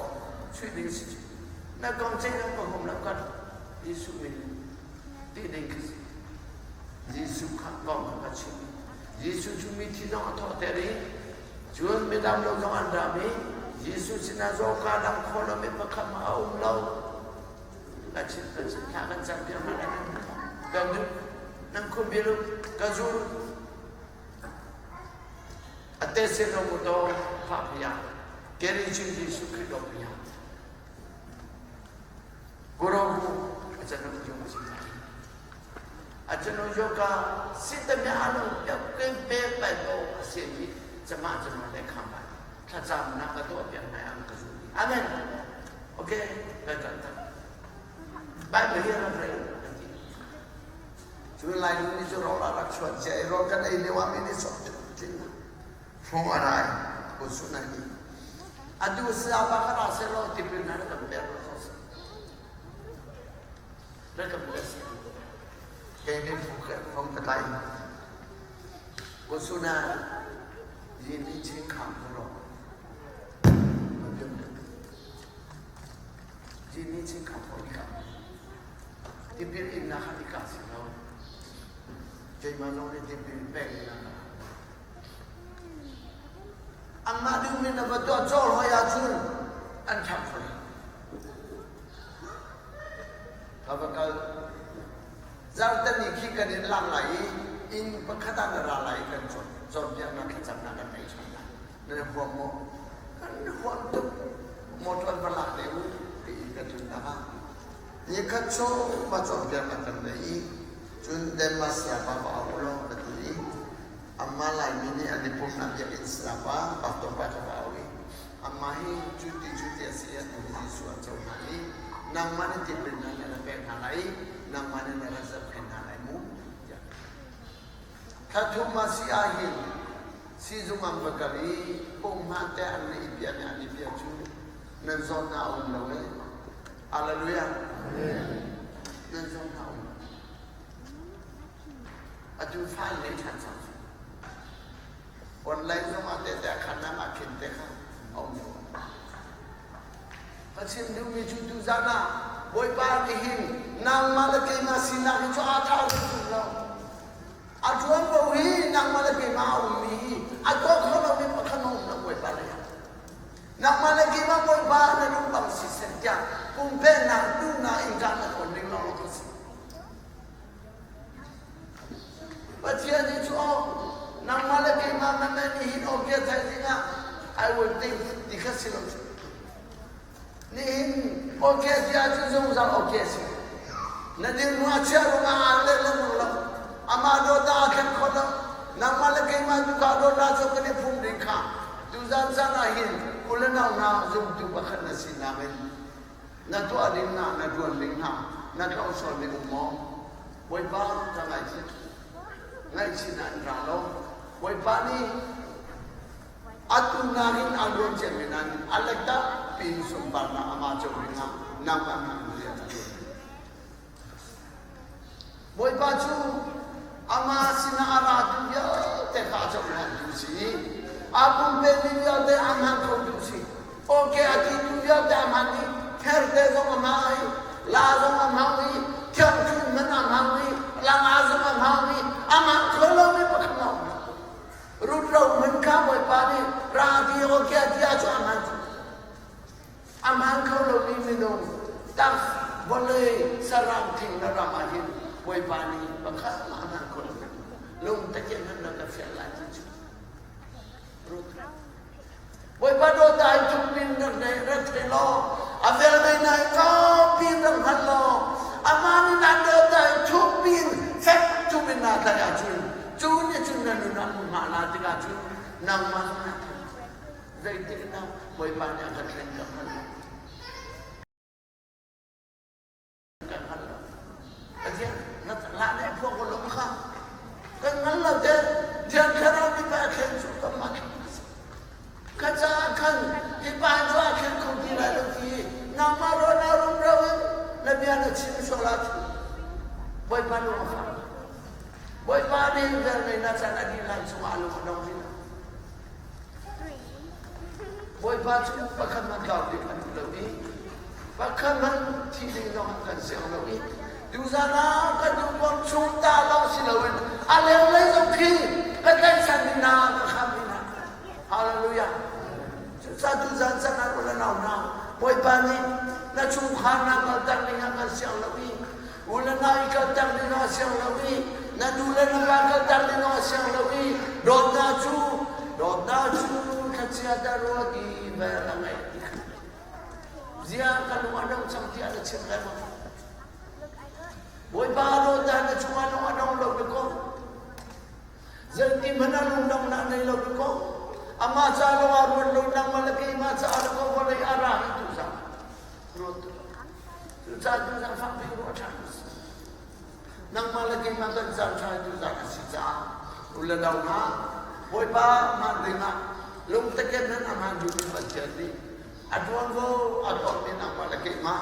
sui ding si cu. Na kong cei na ka hum lo kan Jesuh min ti ding khi si. Jesuh kha kong kha ka chim. Jesuh cu mithi zong a thawhter i Cun midang lo zong an ram i Jesuh sinah zawka dang kho lomi pakhat hmanh a um lo. Kan chim kan chim thla kan cam piak hna lai. Kan duh nan khuabil ka zul. A te sin lo mu to pha pia. Keri chin Jesuh Khrih do pia. Guru a chan yung si. A cun yoga sitami alo ken pe pai ko a si mi cama cama le kham ai thlacam na ka tuah piak nai ang ka zu. Amen. Okay, ka kan ta. Bible hi rak rel kan ti. Cu lai nu nih cu rawl a rak chuan cia i rawl kan ei lio ah mi nih sawm tling hrawng a rai ko su nai ni. Atu sa ba kha ra se lo tipil na kan pek lo so. 我说呢，人民健康不咯？人民健康好你讲，tipil innak kha i kah si lo. Keimah zong nih tipil pek in Anmah duhmi na va tuah cawr hoi ahcun an ṭhang kho lo. Ka va kal. Zarhteni khi kan in lak lai i inn pakhat ah na ra lai i kan cawn cawnpiaknak thlacamnak kan ngei ṭhan lai. Nan huam maw? Kan huam tuk. Motor va lak ve u tiin kan tlun tak ah. Nikhat chung va cawnpiaknak kan ngei i cun Denmark sayapa va au law ka ti i Amah Laimi nih an i pumhnak biakinn sayapa pastor pa kha va au i amah hi cuti cuti a si ah tu Jesuh an cohlan i nangmah nih tipilnak na ra pek hna lai i nangmah nih na ra zohkhenh hna lai mu tiah thla thum ah si ah hin siizung an va kal i pumhman te an i piah mi an i piah cu nan zawtnak a um lo e Hallelujah nan zawtnak a um lo atu fa an nei ṭhan cang Online zong ah tete a khan ah khin te kha a um lo. Ka chim duhmi cu tuzan ah Bawipa nih hin nangmah le keimah sinak hi cu aa tha zungzul lo. A ṭuan bo hi nangmah le keimah a ummi hi a tuah kho lomi pakhat a um lo Bawipa lei ah. Nangmah le keimah Bawipa na lung bang siseh tiah pumpeknak duhnak in kaan na thawn ding lawng ka si. Pathian nih cu aw nangmah le keimah man nan nihin aw bia theih dingah I will think ti kha si lo cu. Nihin okay ti ahcun zungzal okay si. Na dirhmun a chiah ruangah aa let lengmang lo. Amah dawt ah aa thleng kho lo. Nangmah le keimah tu ka dawt ah cu kan i phum ding kha tuzan caan ah hin u le nau hna zumtu pakhat na sinak in na tuah ding hna na ṭuan ding hna na tlawng sual ding um maw Bawipa ka ngaihchih ngaihchih na an ra lo Bawipa nih atu nakin a luan ciami nan a let tampi in sunparnak amah co dingah nangmah nih rian a ṭuan Bawipa cu amah sinah a ratu vialte kha a cohlantu si. Aa pumpemi vialte a hman khotu si. Okay a ti tu vialte a hman i therte zong a hmang i la zong a hmang i thiangthunh hmanh a hmang i langa zong a hmang i a hmang kho lomi pakhat a um lo. Rutro hmun kha Bawipa nih ra ti okay a ti ahcun a hman cu. A hmaan kho lomi minung tak vawlei saram thing le ram ah hin Bawipa nih pakhat mah a hmaan kho lo. Lung takin hman na ka fial lai ti cu. Rut. Bawipa dawt ai tuk min rak nei rak thei law a vel mei nai kaupi rak hngal law amah nih nan dawt ai thuk pin fek tuk in naa tlaih ahcun cu nih cun na nun ah hmunhma la tikah cun nangmah zong naa thei. Zeitik dah Bawipa nih a kan thlen ka hngal lo. Kan hngal lo. Pathian na la le phuah ko lo kha. Kan hngal lo te Thiang Thlarau nih pa a thlen cu kan mah Ka caah khan hi pa cu a thlen kho ti lai lo ti nangmah ro na rum ro in na bia na chim sual ahcun Bawipa lung a fak. Bawipa nih velngeih na can a dih lai chungah a lung a dong rih lo. Bawipa cu pakhat hmanh tlau ding an duh lo i pakhat hmanh thi ding zong an kan siang lo i tuzan ah kan duhpawm chung ta lawng si loin a lenglei zong khi ka tlaihchan mi hna ka kham mi hna. Hallelujah. Cucaah tuzan chan ah u le nau hna Bawipa nih na chungkhar na kaltak ding ah kan siang lo i u le nau i kaltak ding ah siang lo i na nu le na pa kaltak ding ah siang lo i dawtnak cu dawtnak cu thlachia ta rua ti vel a ngeih ti kha zia ka lung a dong cang tiah na chim lai maw Bawipa dawtnak na chungah lung a dong lo dakaw Zeiti hmanh ah lungdonghnak nei lo dakaw amah ca lawng ah ruat lo nangmah le keimah caah dakaw vawlei ah ra hi tu zang ruat Cucaah tu zang fakpi ruah ṭhan nangmah le keimah kan caan ṭha tu zang a si caah u le nau hna Bawipa hmaan dingah lungteken nan a hmaan duhmi Pathian nih a ṭuanvo a tuahmi nangmah le keimah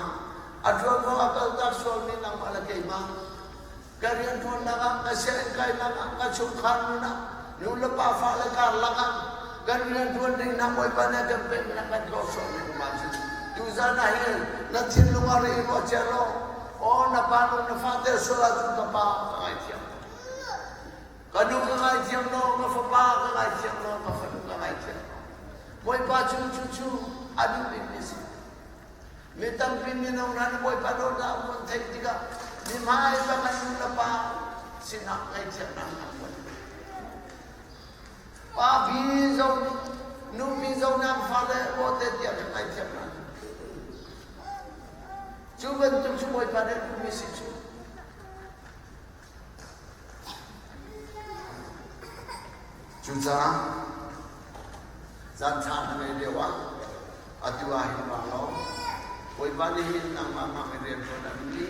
a ṭuanvo a kaltak sualmi nangmah le keimah ka rianṭuannak ah ka sianginn kainak ah ka chungkhar nun ah nu le pa fale karlak ah kan rianṭuan ding hna Bawipa nih a kan pekmi na kan tlawsawhmi um ahcun tuzan ah hin na thinlung ah ri ruah cia law aw na pa nu na fate sual ahcun ka pa ka ngaithiam ka nu ka ngaithiam law ka fapa ka ngaithiam law ka fanu ka ngaithiam law Bawipa cu cu cu a duh bikmi si Mi tampi mino hna nih Bawipa dawtnak an vun theih tikah mi hmai bang an nu le pa sinah ngaihthiamnak an hmuh. Pa bi zong nih nu bi zong nih an fale bawte tiang in ngaihthiamnak an hmuh. Cu bantuk cu Bawipa nih a duhmi si cu. Cucaah caan ṭha na ngeih lio ah atu ah hin vang law Bawipa nih hin nangmah hmang in rian ṭuan a duh i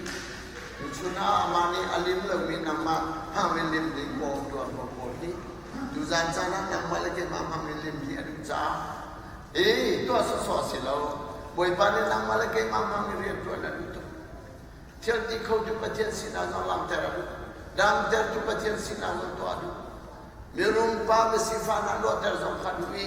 tuchun ah amah nih a lim lomi nangmah hmang in lim ding pawl tuah ko pawl hi tuzan caan ah nangmah le keimah hmang in lim hi a duh caah i tuah sawsawh a si lo Bawipa nih nangmah le keimah hmang in rian ṭuan a duh tuk. Thil ti khotu Pathian sinah zong langhter a duh. Damtertu Pathian sinah zong tuah a duh. Mirum pa misifah hna luatter zong kha duh i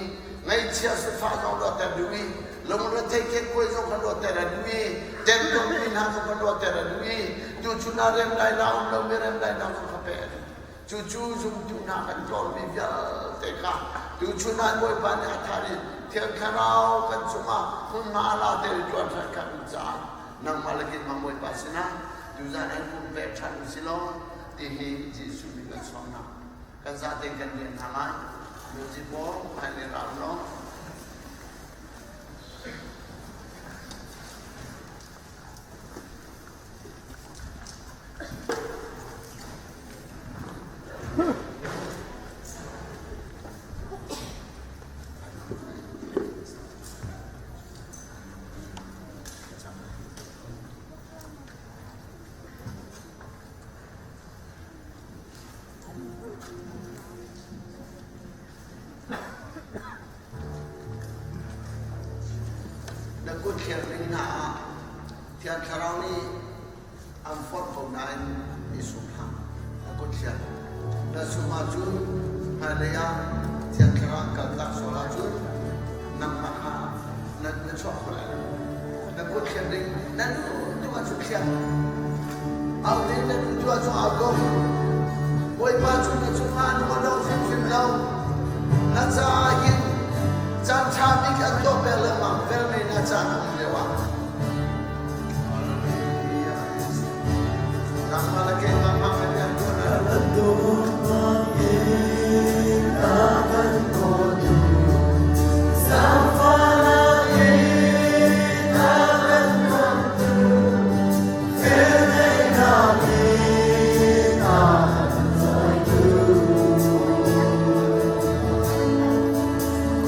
ngaihchia sifah zong luatter duh i lungrethei kekkuai zong kha luatter a duh i temtuarmi hna zong kha luatter a duh i tuchun ah remdainak um lomi remdainak zong kha pek a duh. Cucu zumtu hna kan tlawmmi vialte kha tuchun ah Bawipa nih a thar i Thiang Thlarau kan cungah hmunhma a la ter i ṭuan ṭhan kha duh caah nangmah le keimah Bawipa sinah tuzan an pumpek ṭhan u si law ti hi Jesuh nih kan sawmnak kan zate kan rian hna lai. Music pawl hmai le ram law. Na kut thler ding hna ah Thiang Thlarau nih an forh ko nain i sum hlah. Na kut thler. Na sum ahcun hmailei ah Thiang Thlarau kha an kaltak sual ahcun nangmah kha na na chuak kho lai lo. Na kut thliak ding na nu tu ah cu thliak. Au ding na nu tu ah cu au ko. Bawipa cu na cungah a lung a dong hrimhrim lo. Na caah hin caan ṭha bik an tuah peng lengmang velngeihnak caan a um lio ah. Nangmah le keimah hmang in kan tuah na. Dawtnak in a kan dawtu, zaangfahnak in a kan bawmtu, velngeihnak in a kan cawitu.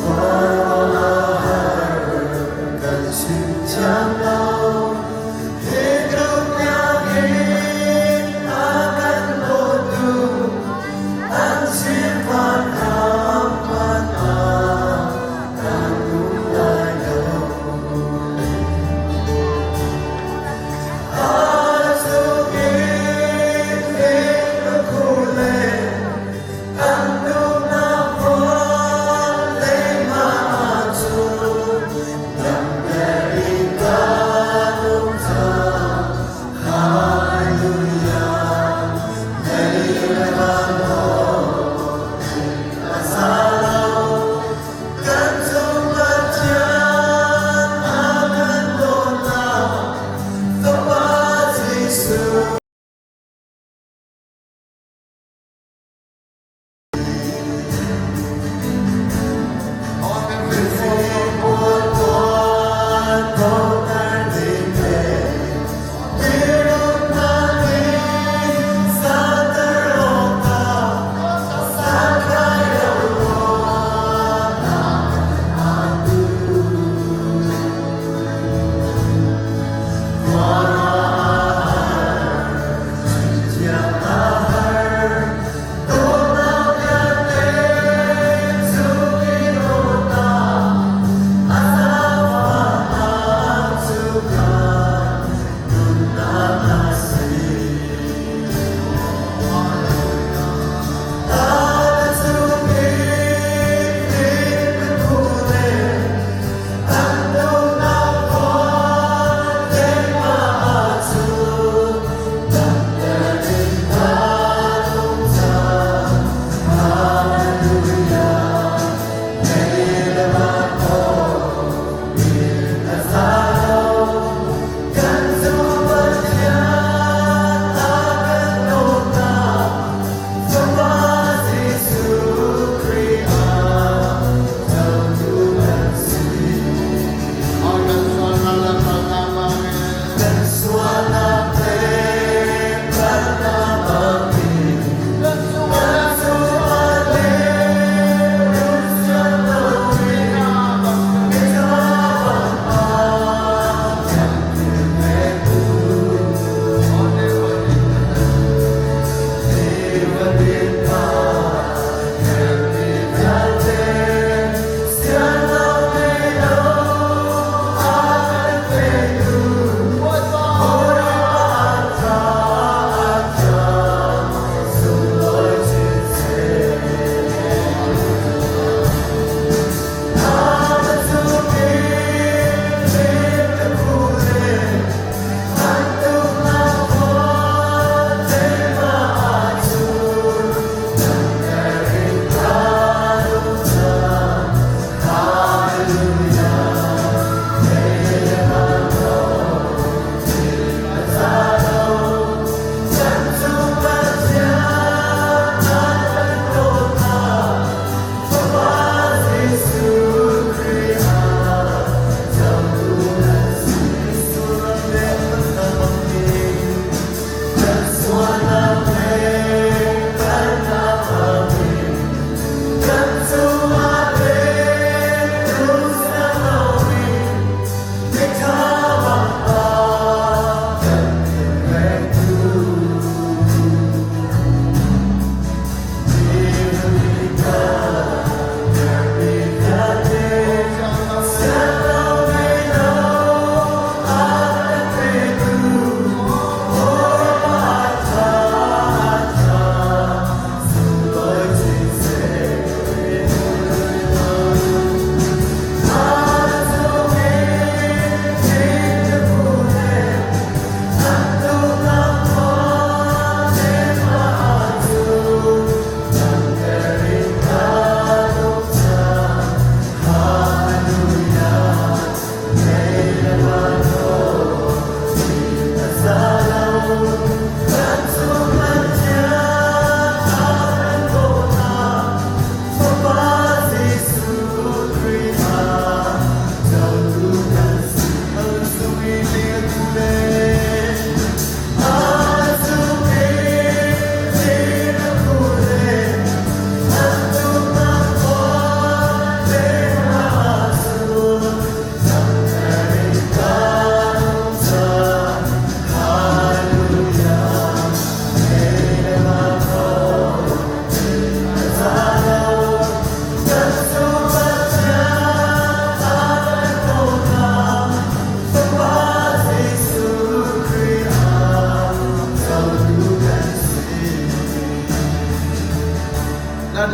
Khuaruahhar kan chim thiam lo, hi tluk tiangin a kan dawtu, an sifak ram hmanh ah kan um lai lo. A cung in hling a khuh le an duhnak hmual leimah ahcun damter in kan um cang. Hallelujah, lei le van a za lo. Kan cung Pathian a kan dawtnak Fapa Jesuh.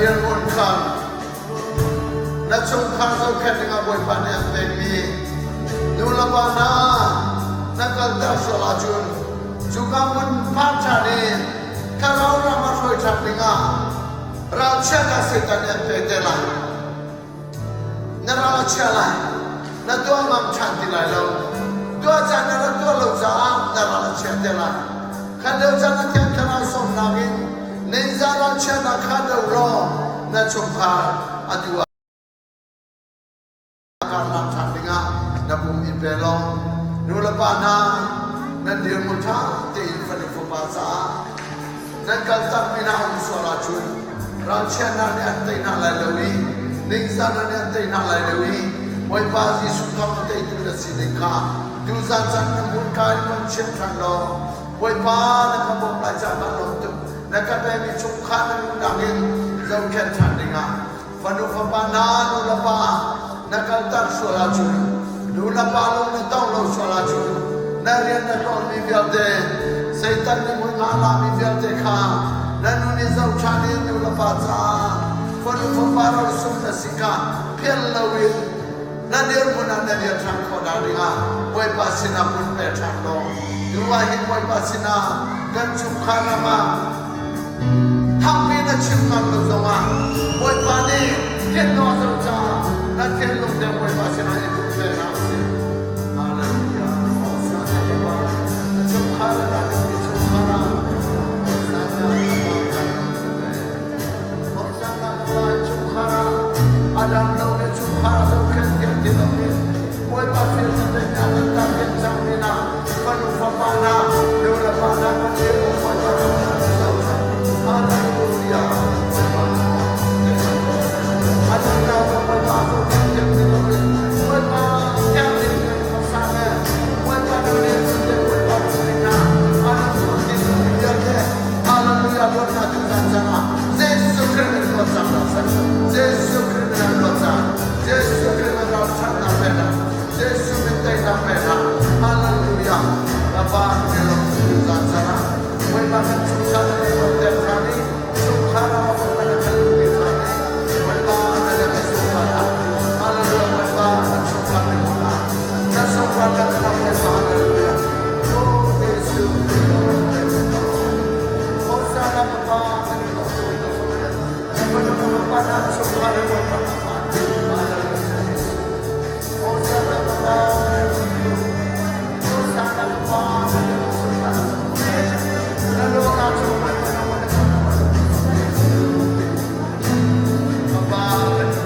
dirhmun khan na chungkhar zohkhenh dingah Bawipa nih an pekmi nu le pa hna na kalter sual ahcun cuka hmun phak ṭhan i thlarau ram a hruai ṭhan dingah ralchiatnak Satan nih an pek te lai. Na ral a chia lai. Na tuah ngam ṭhan ti lai lo. Tuah caan na rak tuah lo caah na ral a chia te lai. Khan lio caan na Thiang Thlarau sawmnak in neinza ralchiatnak kha do law na chungkhar atu ah karhlang ṭhan dingah na pum in pe law nu le pa hna nan dirhmun ṭha tein fanu fapa caah nan kaltakmi hna um sual ahcun ralchiatnak nih an tei hna lai lo i ningzahnak nih an tei hna lai lo i Bawipa Jesuh thawng a teitu na sining kha tuzan caan na hmurka in van chim ṭhan law Bawipa na ka bawmh lai caah kaa lawm tuk. Na ka pekmi chungkhar na nunnak in zohkhenh ṭhan dingah fanu fapa hna nu le pa na kaltak sual ahcun nu le pa lung na tong lo sual ahcun na rian na ṭuanmi vialte Satan nih hmun a lami vialte kha na nun i zoh ṭhan in nu le pa caah fanu fapa rosung na si kha philh loin na dirhmun ah na dir ṭhan khawh nak dingah Bawipa sinah kun pe ṭhan law tu ah hin Bawipa sinah kan chungkhar ram ah thangpi na chim ngam lo zongah Bawipa nih thiannaw zo caah na thinlung te Bawipa sinah i duh ve hna usih. Hallelujah. Hosanna Baba. Chungkhar ah chungkhar ah Hosanna Baba. Hosanna Baba chungkhar ah Adam lo le chungkhar zohkhenh tiah ti loin Bawipa thil na kan ta piak cang mi na fanu fapa na nu le pa na kan dir Bawipa Hallelujah. Adam na Bawipa zohkhenh tiah ti loin Bawipa tiang in kan khuasa le Bawipa nu le Bawipa nu na Adam lo vialte Hallelujah luatnak tu zan cangah Jesuh Khrih min luat cang hna seh. Jesuh Khrih min an luat cang. Jesuh Khrih min ralchanhnak pe hna. Jesuh min teinak pe hna. Hallelujah. Bapa ni lawm tu zan cangah Bawipa kan chungkhar na kan luatter ṭhan i chungkhar ah Bawipa na kan luhpi ṭhan i Bawipa na kan chungkhar ah Hallelujah Bawipa kan chungkhar na hmun ah na chungkhar kan rak Hallelujah. Oh Jesuh Hosanna Papa kan i lawm tuk Papa na chungkhar in Bawipa Hosanna Papa Hosanna Papa Na lawna chungkhar Papa Hosanna.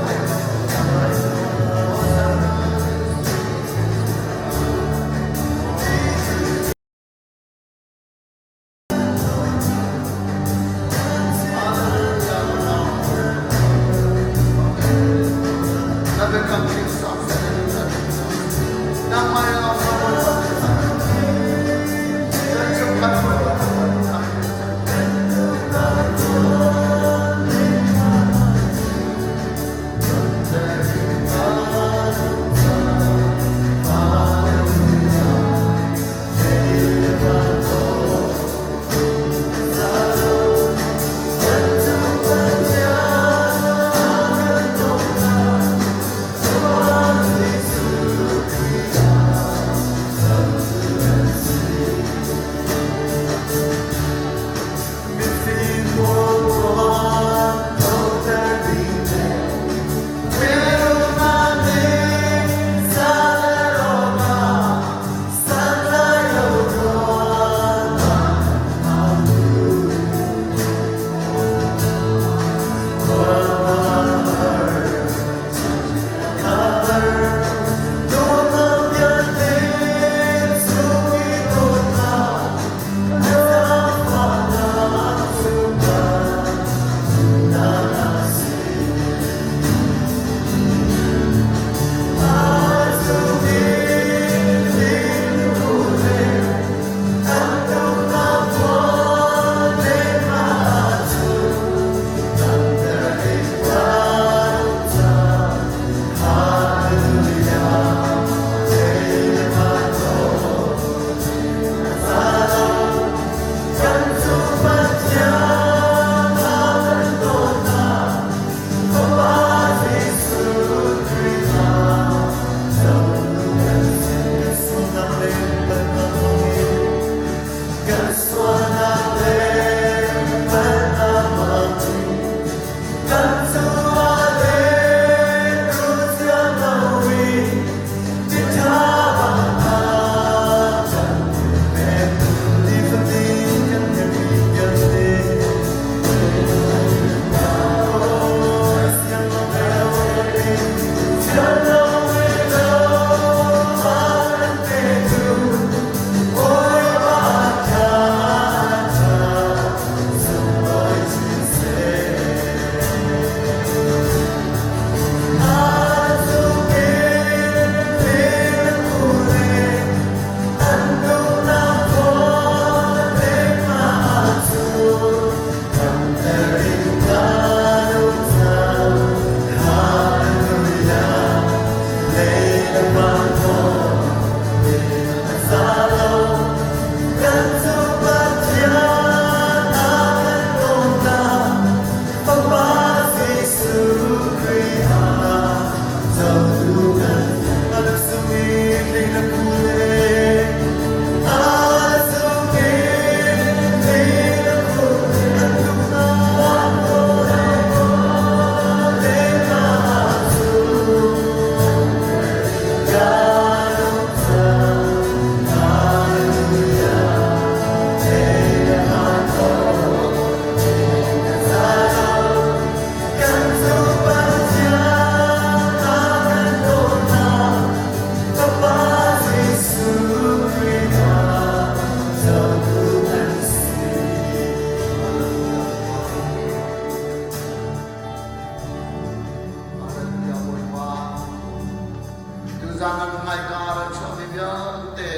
Tuzaan ah hmaika a ra chuakmi vialte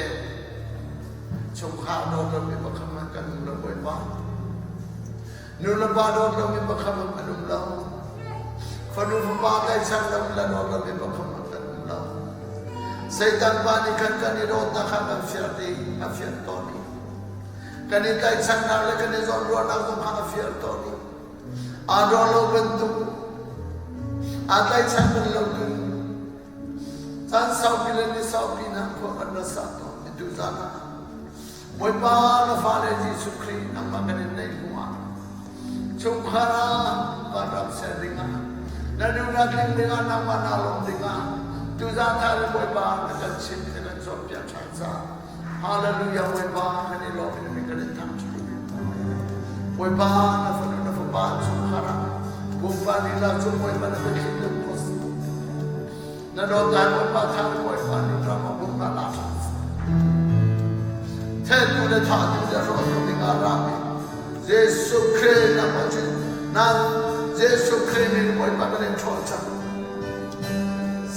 chungkhar dawt lomi pakhat hmanh kan um lo Bawipa. Nu le pa dawt lomi pakhat hmanh kan um lo. Fanu fapa tlaihchan lomi le dawt lomi pakhat hmanh kan um lo. Satan pa nih khan kan i dawtnak kha kan fiar i a fiar tawn i kan i tlaihchannak le kan i zawnruahnak zong kha a fiar tawn i Aa daw lo bantuk aa tlaihchan bal lo cun caan saupi le ni saupi hna khua kan ra sa tawn i tuzaan ah Bawipa na fale Jesuh Khrih nangmah kan in neih hnu ah chungkhar ah vanram ser dingah na duhnak tling dingah nangmah naa lawm dingah tuzaan thar in Bawipa na kan chim na kan cawnpiak ṭhan caah Hallelujah Bawipa kan i lawm in kan in thangṭhat. Bawipa na fanu na fapa chungkhar ah pumpa lila cu Bawipa na biathli deuh ko si. Na dawt lai Bawipa thang Bawipa nu ram ah bum na la ṭhan. Thentu le thahtu le hrawhtu ding ah rami Jesuh Khrih nangmah cu na Jesuh Khrih min Bawipa kan in ṭhawl cang.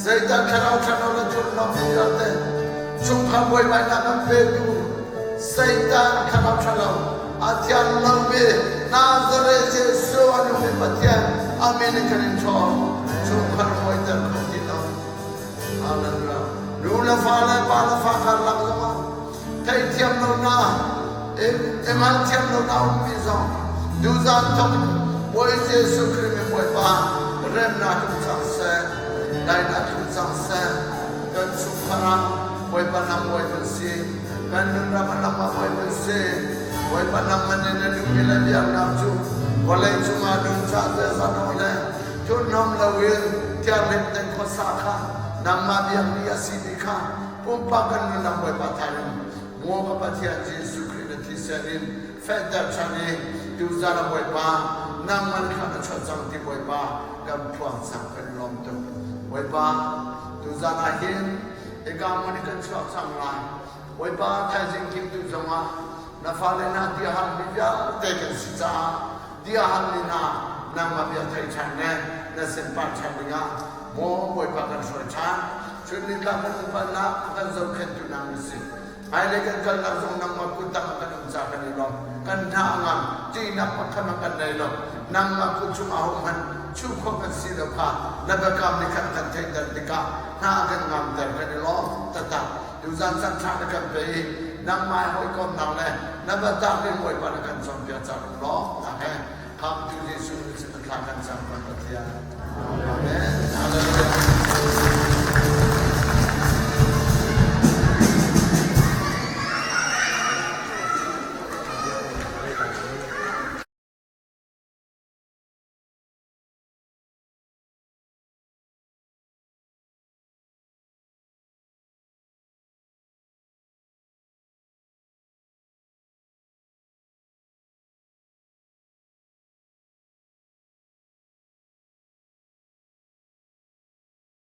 Zeidah thlarau ṭhalo le thurhnawmmi vialte chungkhar buaibainak an petu Satan thlarau ṭhalo a thiang lomi Nazareth Jesuh a nungmi Pathian a min in kan in ṭhawl chungkhar buaiter kho ti lo. Hallelujah. Nu le fa le pa le fa karlak zongah theihthiam lonak i hngalhthiam lonak ummi zong tuzaan thawk in Bawi Jesuh Khrih min Bawipa remnak tlung cang seh, daihnak tlung cang seh. Kan chungkhar ah Bawipa nang bawi kan si, kan nunram ah nangmah bawi kan si. Bawipa nangmah nih na duhmi le biaknak cu vawlei cungah nun cah ziaza nawl le thurhnawm loin thianghlim tein khuasa kha nangmah biakmi a simi kha Pumpak kan nunnak Bawipa thar in maw ka Pathian Jesuh Khrih na thisen in fehter ṭhan i tuzan ah Bawipa nangmah kha na chuah cang ti Bawipa kan phuang cang kan i lawm tuk. Bawipa tuzan ah hin hika hmun i kan chuak cang lai. Bawipa thaizing kimtu zongah na fale hna ti a halmi vialte kan si caah ti a halmi hna nangmah bia thei ṭhan le na sinpar ṭhan dingah maw Bawipa kan hruai ṭhan. Chun nitlak kan upatnak a kan zohkhenhtu nang na si. Hmailei kan kalnak zong nangmah kuttang ah kan um ca kan i lawm. Kan hna a ngam, ṭihnak pakhat hmanh kan nei lo. Nangmah kut chung ahohmanh chuh khawh kan si lo kha na biakam nih khan kan theihter tikah hna a kan ngamter kan i lawm taktak. Tuzan caan ṭha na kan pe i nangmah he hawikomnak le na biatak in Bawipa na kan cawnpiak ca kan lawmnak he Khamhtu Jesuh Khrih sin thla kan cam kan Pathian. Amen. Hallelujah.